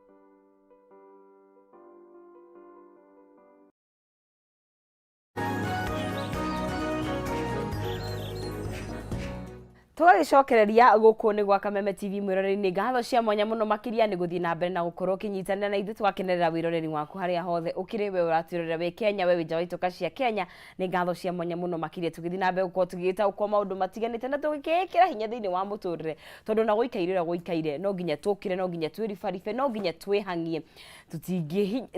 Tũgagĩcokereria gũkũ nĩ gwa Kameme TV mwĩroreri-inĩ, ngatho cia mwanya mũno makĩria nĩ gũthiĩ na mbere na gũkorwo ũkĩnyitanĩra na ithuĩ, tũgakenerera wĩroreri waku harĩa hothe ũkĩrĩ, we ũratwĩrorera wĩ Kenya, we wĩ nja wa itoka cia Kenya, nĩ ngatho cia mwanya mũno makĩria. Tũgĩthiĩ na mbere gũkorwo tũgĩgĩtaũkwo maũndũ matiganĩte na tũgĩkĩĩkĩra hinya thĩinĩ wa mũtũrĩre, tondũ na gũikaire ũrĩa gũikaire no nginya tũkĩre, no nginya twĩribaribe, no nginya twĩhang'ie,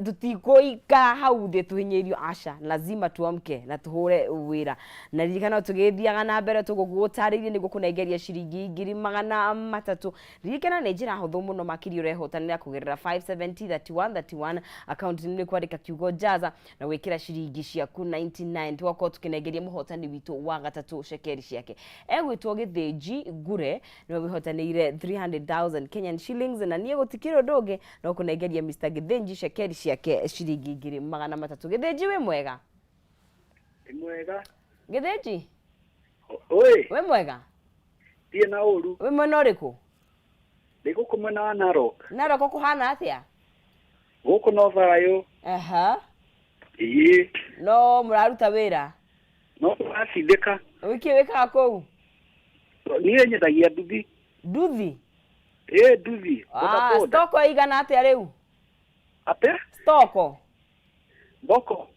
tũtigũikara hau thĩ tũhinyĩrĩrio, aca, lazima tuamke na tũhũre wĩra. Na ririkana tũgĩthiaga na mbere tũgũgũtarĩirie nĩguo kũnengeria ciringi 300,000. Ririkana nĩ njĩra hũthũ mũno makĩria ũrehotanĩra kũgerera 570 31 31 account, nĩ kwandĩka kiugo jaza na gwĩkĩra ciringi ciaku 99, tũgakorwo tũkĩnengeria mũhotani witũ wa gatatũ cekeri ciake. Egwĩtwo Gĩthĩnji Ngure, nĩwe wĩhotanĩire 300,000 Kenyan shillings, na niĩ gũtikĩrĩ ũndũ ũngĩ no kũnengeria Mr. Gĩthĩnji cekeri ciake ciringi 300,000. Gĩthĩnji, wĩ mwega? Nĩ mwega. Gĩthĩnji. Oi. Wĩ mwega? Thiĩ na ũru. Wĩ mwena ũrĩkũ? Ndĩ gũkũ mwena wa Narok. Narok kũhana atĩa? Gũkũ no thayũ. Aha. Ĩĩ. No mũraruta wĩra? No tũratindĩka. Wĩkĩ wĩkaga kũu? Niĩ nyendagia nduthi. Nduthi? Ĩĩ, nduthi. Ah, stoko ĩigana atĩa rĩu? Atĩa? Stoko. Thoko?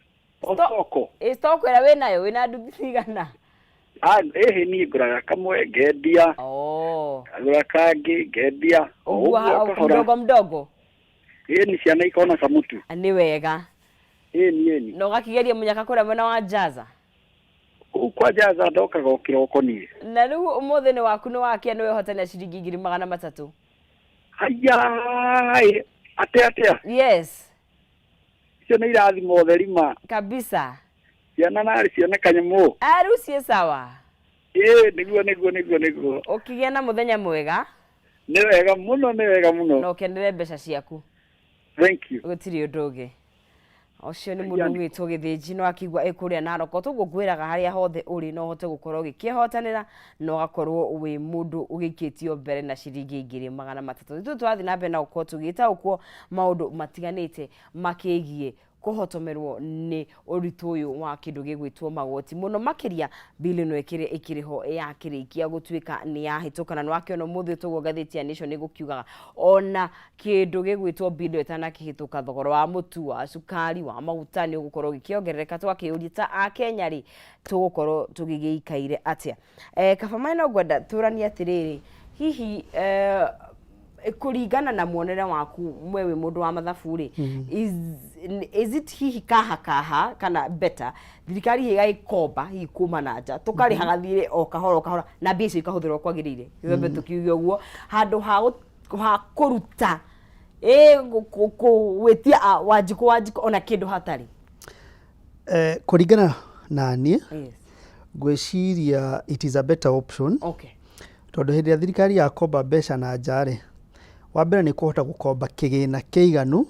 O thoko. Ĩ, stoko ĩrĩa wĩnayo, wĩna nduthi cigana? Ah, ĩhĩ, niĩ ngũraga kamwe ngendia. Oh. Ngagũra kangĩ ngendia. O ũguo ũguo kahora. Mdogo mdogo. Ĩĩ, ni ciana ikona camutu. Nĩ wega. Ĩni ĩni. Na ũgakĩgeria mũnyaka kũrĩa mwena wa Jaza? Kũu kwa Jaza ndokaga o kĩroko niĩ. Na rĩu ũmũthĩ nĩ waku, nĩ wakia, nĩ wehotanĩra ciringi 300,000. Haya, atĩa atĩa? Yes. Icio nĩ irathimo ũtheri ma. Kabisa. Ciana narĩ cione kanyamũ. Ah, rĩu ciĩ sawa. Ĩĩ, nĩguo nĩguo nĩguo nĩguo. Ũkĩgĩa na mũthenya mwega. Nĩ wega mũno, nĩ wega mũno. Na ũkenere mbeca ciaku. Thank you. Gũtirĩ ũndũ ũngĩ. Ũcio nĩ mũndũ ũgwĩtwo Gĩthĩnji, no akĩigua ĩ kũrĩa Narok. Toguo ngwĩraga, harĩa hothe ũrĩ no ũhote gũkorwo ũgĩkĩhotanĩra na ũgakorwo wĩ mũndũ ũgĩikĩtio mbere na ciringi 300,000. Ithuĩ tũrathiĩ na mbere na gũkorwo tũgĩtaũkwo maũndũ matiganĩte makĩgiĩ kũhotomerwo nĩ ũritũ ũyũ wa kĩndũ gĩgwĩtwo magoti, mũno makĩria bill ĩno ĩkĩrĩ ĩkĩrĩ ho yakĩrĩkia gũtuĩka nĩ yahĩtũka. Na nĩwakĩona ũmũthĩ tũguo ngathĩti ya Nation ĩgũkiugaga ona kĩndũ gĩgwĩtwo bill ĩyo ĩtanakĩhĩtũka, thogora wa mũtu, wa cukari, wa maguta nĩ ũgũkorwo ũgĩkĩongerereka. Tũgakĩũria ta akenya rĩ, tũgũkorwo tũgĩgĩikaire atĩa? Kaba maĩ no ngwenda tũranie atĩrĩrĩ, hihi kũringana na muonere waku mwe wĩ mũndũ wa mathabu rĩ, is it hihi kaha kaha kana better thirikari hihi ĩgagĩkomba hihi kuma na nja, tũkarĩhaga thirĩ o kahora o kahora na mbia icio ikahũthĩrwo kwagĩrĩire, gĩthembe tũkiuge ũguo, handũ ha kũruta ĩ gwĩtia Wanjikũ Wanjikũ ona kĩndũ hatarĩ? Kũringana na niĩ, ngwĩciria it is a better option, tondũ hĩndĩ ĩrĩa thirikari yakomba mbeca na nja rĩ, wa mbere nĩ kũhota gũkomba kĩgĩna kĩiganu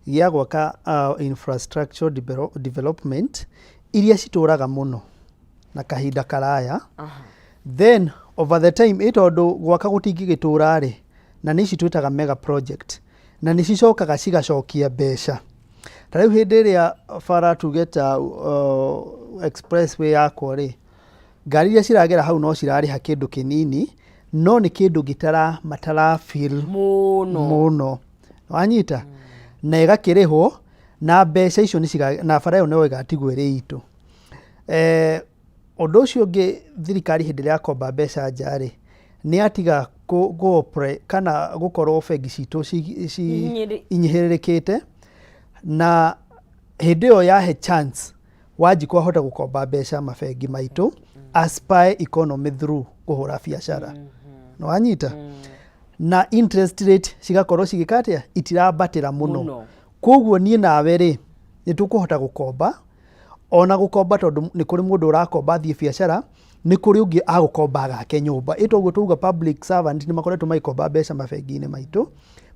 gĩa gwaka infrastructure development iria citũraga mũno na kahinda karaya. Then over the time, ĩ tondũ gwaka gũtingĩgĩtũra rĩ, na nĩ ici twĩtaga mega project, na nĩ cicokaga cigacokia mbeca. Ta rĩu hĩndĩ ĩrĩa bara, tuge ta expressway yakwo rĩ, ngari iria ciragera hau no cirarĩha kĩndũ kĩnini, no nĩ kĩndũ gĩtara matara feel mũno. Mũno, wanyita, na ĩgakĩrĩhwo na mbeca icio nĩ na bara ĩyo no ĩgatigwo ĩrĩ itũ. Ũndũ ũcio ũngĩ, thirikari hĩndĩ ĩrĩa yakomba mbeca nja rĩ, nĩ yatiga kana gũkorwo bengi citũ inyihĩrĩrĩkĩte, na hĩndĩ ĩyo yahe chance Wanjikũ ahota gũkomba mbeca mabengi maitũ, aspire economy through kũhũra biacara, nĩ wanyita, na interest rate cigakorwo cigĩka atĩa, itirambatĩra mũno. Mũno. Koguo niĩ nawe rĩ, nĩ tũkũhota gũkomba. Ona gũkomba, tondũ nĩ kũrĩ mũndũ ũrakomba athiĩ biacara, nĩ kũrĩ ũngĩ agũkomba agake nyũmba. Ĩ toguo twauga public servant nĩ makoretwo magĩkomba mbeca mabengi-inĩ maitũ,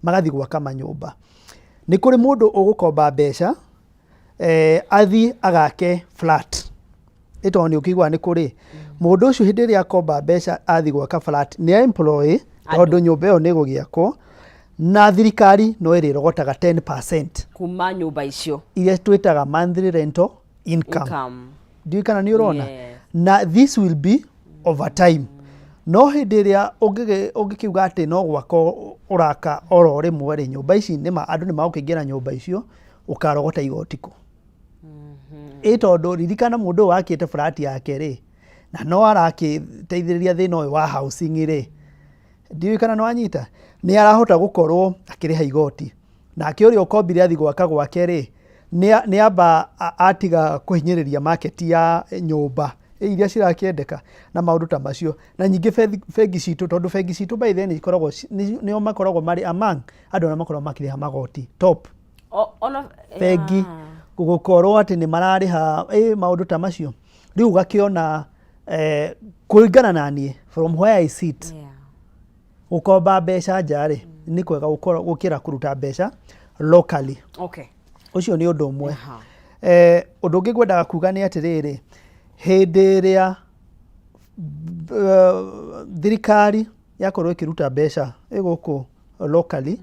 magathiĩ gwaka manyũmba. Nĩ kũrĩ mũndũ ũgũkomba mbeca athiĩ agake flat. Ĩ tondũ nĩ ũkĩiguaga nĩ kũrĩ. Mũndũ ũcio hĩndĩ ĩrĩa akomba mbeca athiĩ gwaka flat nĩ a employ tondũ nyũmba ĩyo nĩ ĩgũgĩakwo na thirikari no ĩrĩrogotaga 10% kuma nyũmba icio iria twĩtaga monthly rental income. Income. Ndiũĩ kana nĩ ũrona. Yes. Na this will be over time. No hĩndĩ ĩrĩa ũngĩkiuga atĩ no gwaka ũraka oro rĩmwe rĩ, nyũmba ici nĩma andũ nĩ magũkĩingĩra nyũmba icio, ũkarogota igoti kũ? Ĩ tondũ ririkana mũndũ ũyũ wakĩte flat yake rĩ, na no arakĩteithĩrĩria thĩna ũyũ wa housing rĩ, ndiũĩ kana nĩ wanyita, nĩ arahota gũkorwo akĩrĩha igoti. Nake ũrĩa ũkombire athiĩ gwaka gwake rĩ, nĩ amba atiga kũhinyĩrĩria market ya nyũmba iria cirakĩendeka na maũndũ ta macio. Na ningĩ bengi citũ, tondũ bengi citũ by the way nĩ ikoragwo, nĩo makoragwo marĩ among andũ arĩa makoragwo makĩrĩha magoti top. Ona Bengi gũkorwo atĩ nĩ mararĩha maũndũ ta macio. Rĩu ũgakĩona kũringana na niĩ from where I sit, gũkomba mbeca nja rĩ, nĩ kwega gũkĩra kũruta mbeca locally. Ũcio nĩ ũndũ ũmwe. Ũndũ ũngĩ ngwendaga kuga nĩ atĩrĩrĩ, hĩndĩ ĩrĩa thirikari yakorwo ĩkĩruta mbeca gũkũ locally,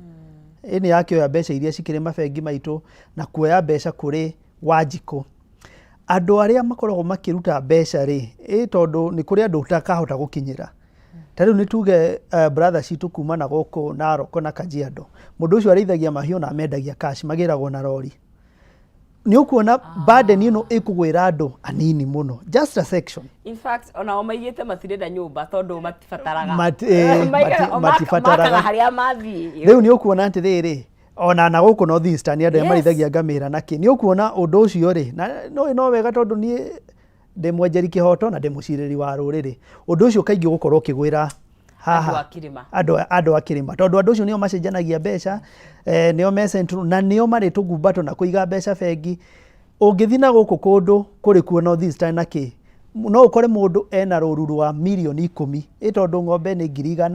ĩ nĩ yakĩoya mbeca iria cikĩrĩ mabengi maitũ na kuoya mbeca kũrĩ Wanjikũ. Andũ arĩa makoragwo makĩruta mbeca rĩ, ĩ tondũ nĩ kũrĩ andũ ũtakahota gũkinyĩra. Ta rĩu nĩ tuge brother citũ kuma na gũkũ Narok na Kajiado. Mũndũ ũcio arĩithagia mahiũ na amendagia cash, magĩragwo na rori. Nĩ ũkuona burden ĩno ĩkũgwĩra andũ anini mũno, just a section. In fact, ona o maigĩte matirenda nyũmba tondũ matibataraga. Maigaga matibataraga. Makaga harĩa mathiĩ. Rĩu nĩ ũkuona atĩrĩrĩ, ona na gũkũ North Eastern andũ arĩa marĩithagia ngamĩra na kĩ, nĩ ũkuona ũndũ ũcio rĩ, na no wega tondũ niĩ ndĩ mwenjeri kĩhoto na ndĩ mũcirĩri wa rũrĩrĩ. Ũndũ ũcio kaingĩ ũgũkorwo ũkĩgwĩra haha Andũ a kĩrĩma. Andũ a kĩrĩma, tondũ andũ acio nĩo macenjanagia mbeca, nĩo me central na nĩo marĩ tũgumbato na kũiga mbeca bengi. Ũngĩthiĩ na gũkũ kũndũ kũrĩ kuo North Eastern na kĩ, no ũkore mũndũ ena rũru rwa mirioni 10, ĩ tondũ ng'ombe nĩ 100,000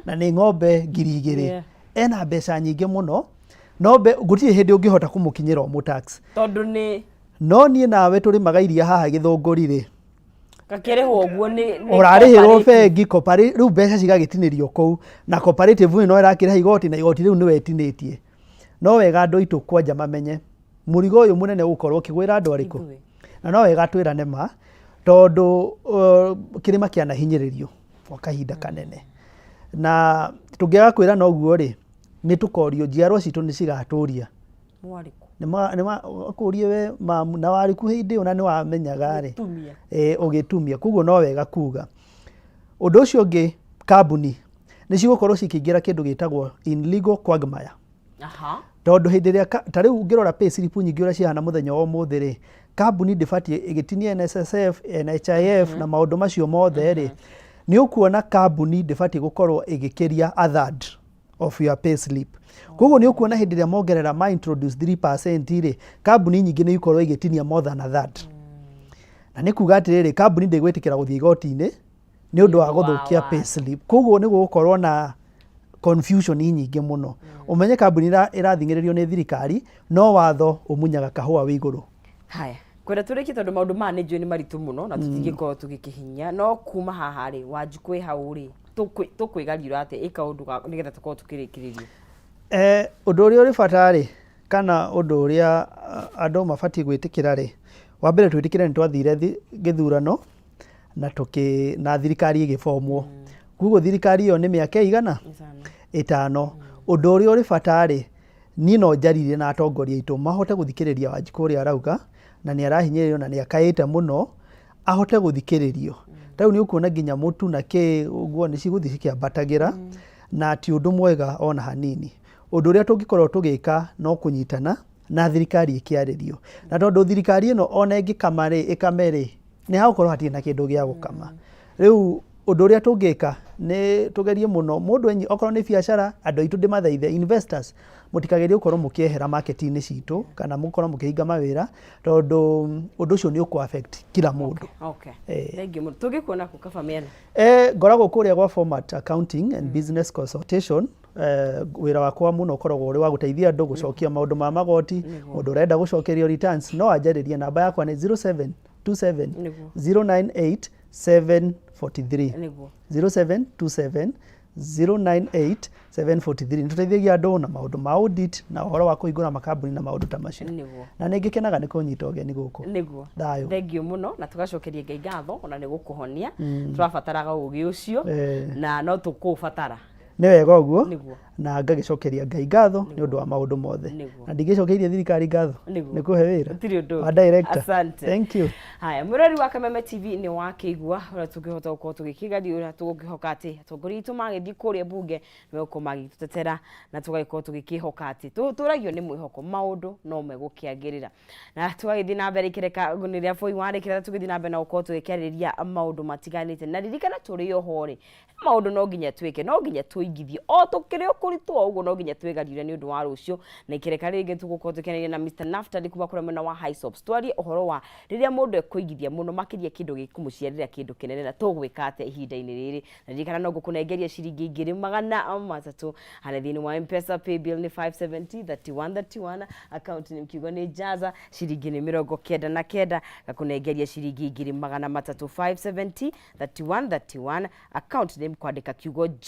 na nĩ ng'ombe 2000. Ena mbeca nyingĩ mũno, no gũtirĩ hĩndĩ ũngĩhota kũmũkinyĩra ũmũ tax. Tondũ nĩ No niĩ nawe tũrĩmaga iria haha Gĩthũngũri rĩ, Gakĩrĩhwo ũguo nĩ ũrarĩhĩrwo cooperative. Bengi rĩu mbeca cigagĩtinĩrio kũu na cooperative ĩno ĩrakĩrĩha igoti na igoti rĩu nĩwe ĩtinĩtie. No wega andũ aitũ kwanja mamenye mũrigo ũyũ mũnene ũgũkorwo ũkĩgwĩra andũ arĩkũ. Ithuĩ. Na no wega twĩrane ma, tondũ kĩrĩma kĩanahinyĩrĩrio gwa kahinda kanene. Na tũngĩaga kwĩrana ũguo rĩ, nĩ tũkorio, njiarwa citũ nĩ cigatũria. Mwarĩ kũ? Nĩ we mamu na warĩ ku hĩndĩ ĩyo na nĩ wamenyaga rĩ. Ũgĩtumia. Ũgĩtumia. Koguo no wega kuga. Ũndũ ũcio ũngĩ, kambuni nĩ cigũkorwo cikĩingĩra kĩndũ gĩtagwo in legal quagmire. Tondũ hĩndĩ ĩrĩa ta rĩu ũngĩrora pay slip nyingĩ ũrĩa cihana mũthenya wa ũmũthĩ rĩ, kambuni ndĩbatiĩ ĩgĩtinia NSSF, NHIF na maũndũ macio mothe rĩ, nĩ ũkuona kambuni ndĩbatiĩ gũkorwo ĩgĩkĩria a third of your pay slip. Koguo nĩ ũkuona hĩndĩ ĩrĩa mongerera ma introduce 3% rĩ, kambuni nyingĩ nĩ ikorwo igĩtinia more than a third. Na nĩ kuga atĩrĩrĩ, kambuni ndĩgwĩtĩkĩra gũthiĩ igoti-inĩ nĩ ũndũ wa gũthũkia pay slip. Koguo nĩ gũgũkorwo na confusion nyingĩ mũno. Ũmenye kambuni ĩrathing'ĩrĩrio nĩ thirikari, no watho ũmunyaga kahũa wĩ igũrũ. Haya, kwenda tũrĩkie tondũ maũndũ maya nĩ njũĩ nĩ maritũ mũno na tũtingĩkorwo tũgĩkĩhinya, no kuma haha rĩ, Wanjikũ ĩ hau rĩ, tũkwĩgariũra atĩa ĩ kaũndũ ga nĩgetha tũkorwo tũkĩrĩkĩrĩria? Ũndũ ũrĩa ũrĩ bata rĩ, kana ũndũ ũrĩa andũ mabatiĩ gwĩtĩkĩra rĩ, wa mbere twĩtĩkĩre nĩ twathire gĩthurano na tũkĩ na thirikari ĩgĩbomwo. Koguo thirikari ĩyo nĩ mĩaka ĩigana? 5. Ũndũ ũrĩa ũrĩ bata rĩ, niĩ no njaririe na atongoria aitũ mahote gũthikĩrĩria Wanjikũ ũrĩa arauga, na nĩ arahinyĩrĩrio na nĩ akaĩte mũno, ahote gũthikĩrĩrio. Ta rĩu nĩ ũkuona nginya mũtu na kĩ ũguo nĩ cigũthiĩ cikĩambatagĩra, na ti ũndũ mwega ona hanini. Ũndũ ũrĩa tũngĩkorwo tũgĩka no kũnyitana na thirikari ĩkĩarĩrio. Na tondũ thirikari ĩno ona ĩngĩkama rĩ, ĩkame rĩ, nĩ hagũkorwo hatirĩ na kĩndũ gĩa gũkama. Rĩu ũndũ ũrĩa tũngĩka Nĩ tũgerie mũno mũndũ enyi, okorwo nĩ biacara, andũ aitũ ndĩmathaithe, investors, mũtikagerie gũkorwo mũkĩehera market-inĩ citũ kana mũkorwo mũkĩhinga mawĩra, tondũ ũndũ ũcio nĩ ũkũ affect kila mũndũ. Okay. Eh. Thank you mũno. Tũngĩkuona kũ kaba mĩena? Ngoragwo kũrĩa gwa Format Accounting and Business Consultation. Wĩra wakwa mũno ũkoragwo ũrĩ wa gũteithia andũ gũcokia maũndũ ma magoti. Mũndũ ũrenda gũcokerio returns no anjarĩrie, namba yakwa nĩ 0727 098 743. 0727 098 743. Nĩ tũteithagia andũ na maũndũ ma audit na ũhoro wa kũhingũra makambuni na maũndũ ta macio. Na nĩ ngĩkenaga nĩ kũnyita ũgeni gũkũ. Thayũ. Thengiũ mũno, na tũgacokeria Ngai ngatho ona nĩ gũkũhonia. Tũrabataraga ũgĩ ũcio na no tũkũũbatara. Nĩ wega ũguo. Na ngagĩcokeria Ngai ngatho nĩ ũndũ wa maũndũ mothe. Na ndingĩcokeirie thirikari ngatho nĩ kũhe wĩra Gũtirĩ ũndũ. wa director. Asante. Thank you. Haya, mwĩrori wa Kameme TV, nĩ wakĩigua ũrĩa tũngĩhota gũkorwo tũgĩkĩgeria, ũrĩa tũngĩhoka atĩ atongoria aitũ magĩthiĩ kũrĩa mbunge nĩ megũkorwo magĩtũtetera, na tũgagĩkorwo tũgĩkĩhoka atĩ tũragio nĩ mwĩhoko maũndũ no megũkĩagĩrĩra, na tũgagĩthiĩ na mbere ikereka rĩrĩa bũi warĩkĩra, tũgĩthiĩ na mbere na gũkorwo tũgĩkĩarĩrĩria maũndũ matiganĩte. Na ririkana tũrĩ oho rĩ, maũndũ no nginya twĩke, no nginya tũigithie o tũkĩrĩ o kũritũ o ũguo, no nginya twĩgariũre nĩ ũndũ wa rũciũ. Na ikereka rĩngĩ tũgũkorwo tũkĩaranĩria na Mr. Naftali kuma kũrĩa mwena wa Hisops, twarie ũhoro wa rĩrĩa mũndũ ekũigithia mũno makĩria kĩndũ gĩkũmũciarĩra kĩndũ kĩnene, na tũgwĩka atĩa ihinda-inĩ rĩrĩ. Na ririkana no ngũkũnengeria ciringi 1300 harĩa thĩinĩ wa M-Pesa. Paybill nĩ 570 31 31, account nĩ kiugo nĩ Jaza, ciringi nĩ 99, gakũnengeria ciringi 1300, 570 31 31, account name kwandĩka kiugo.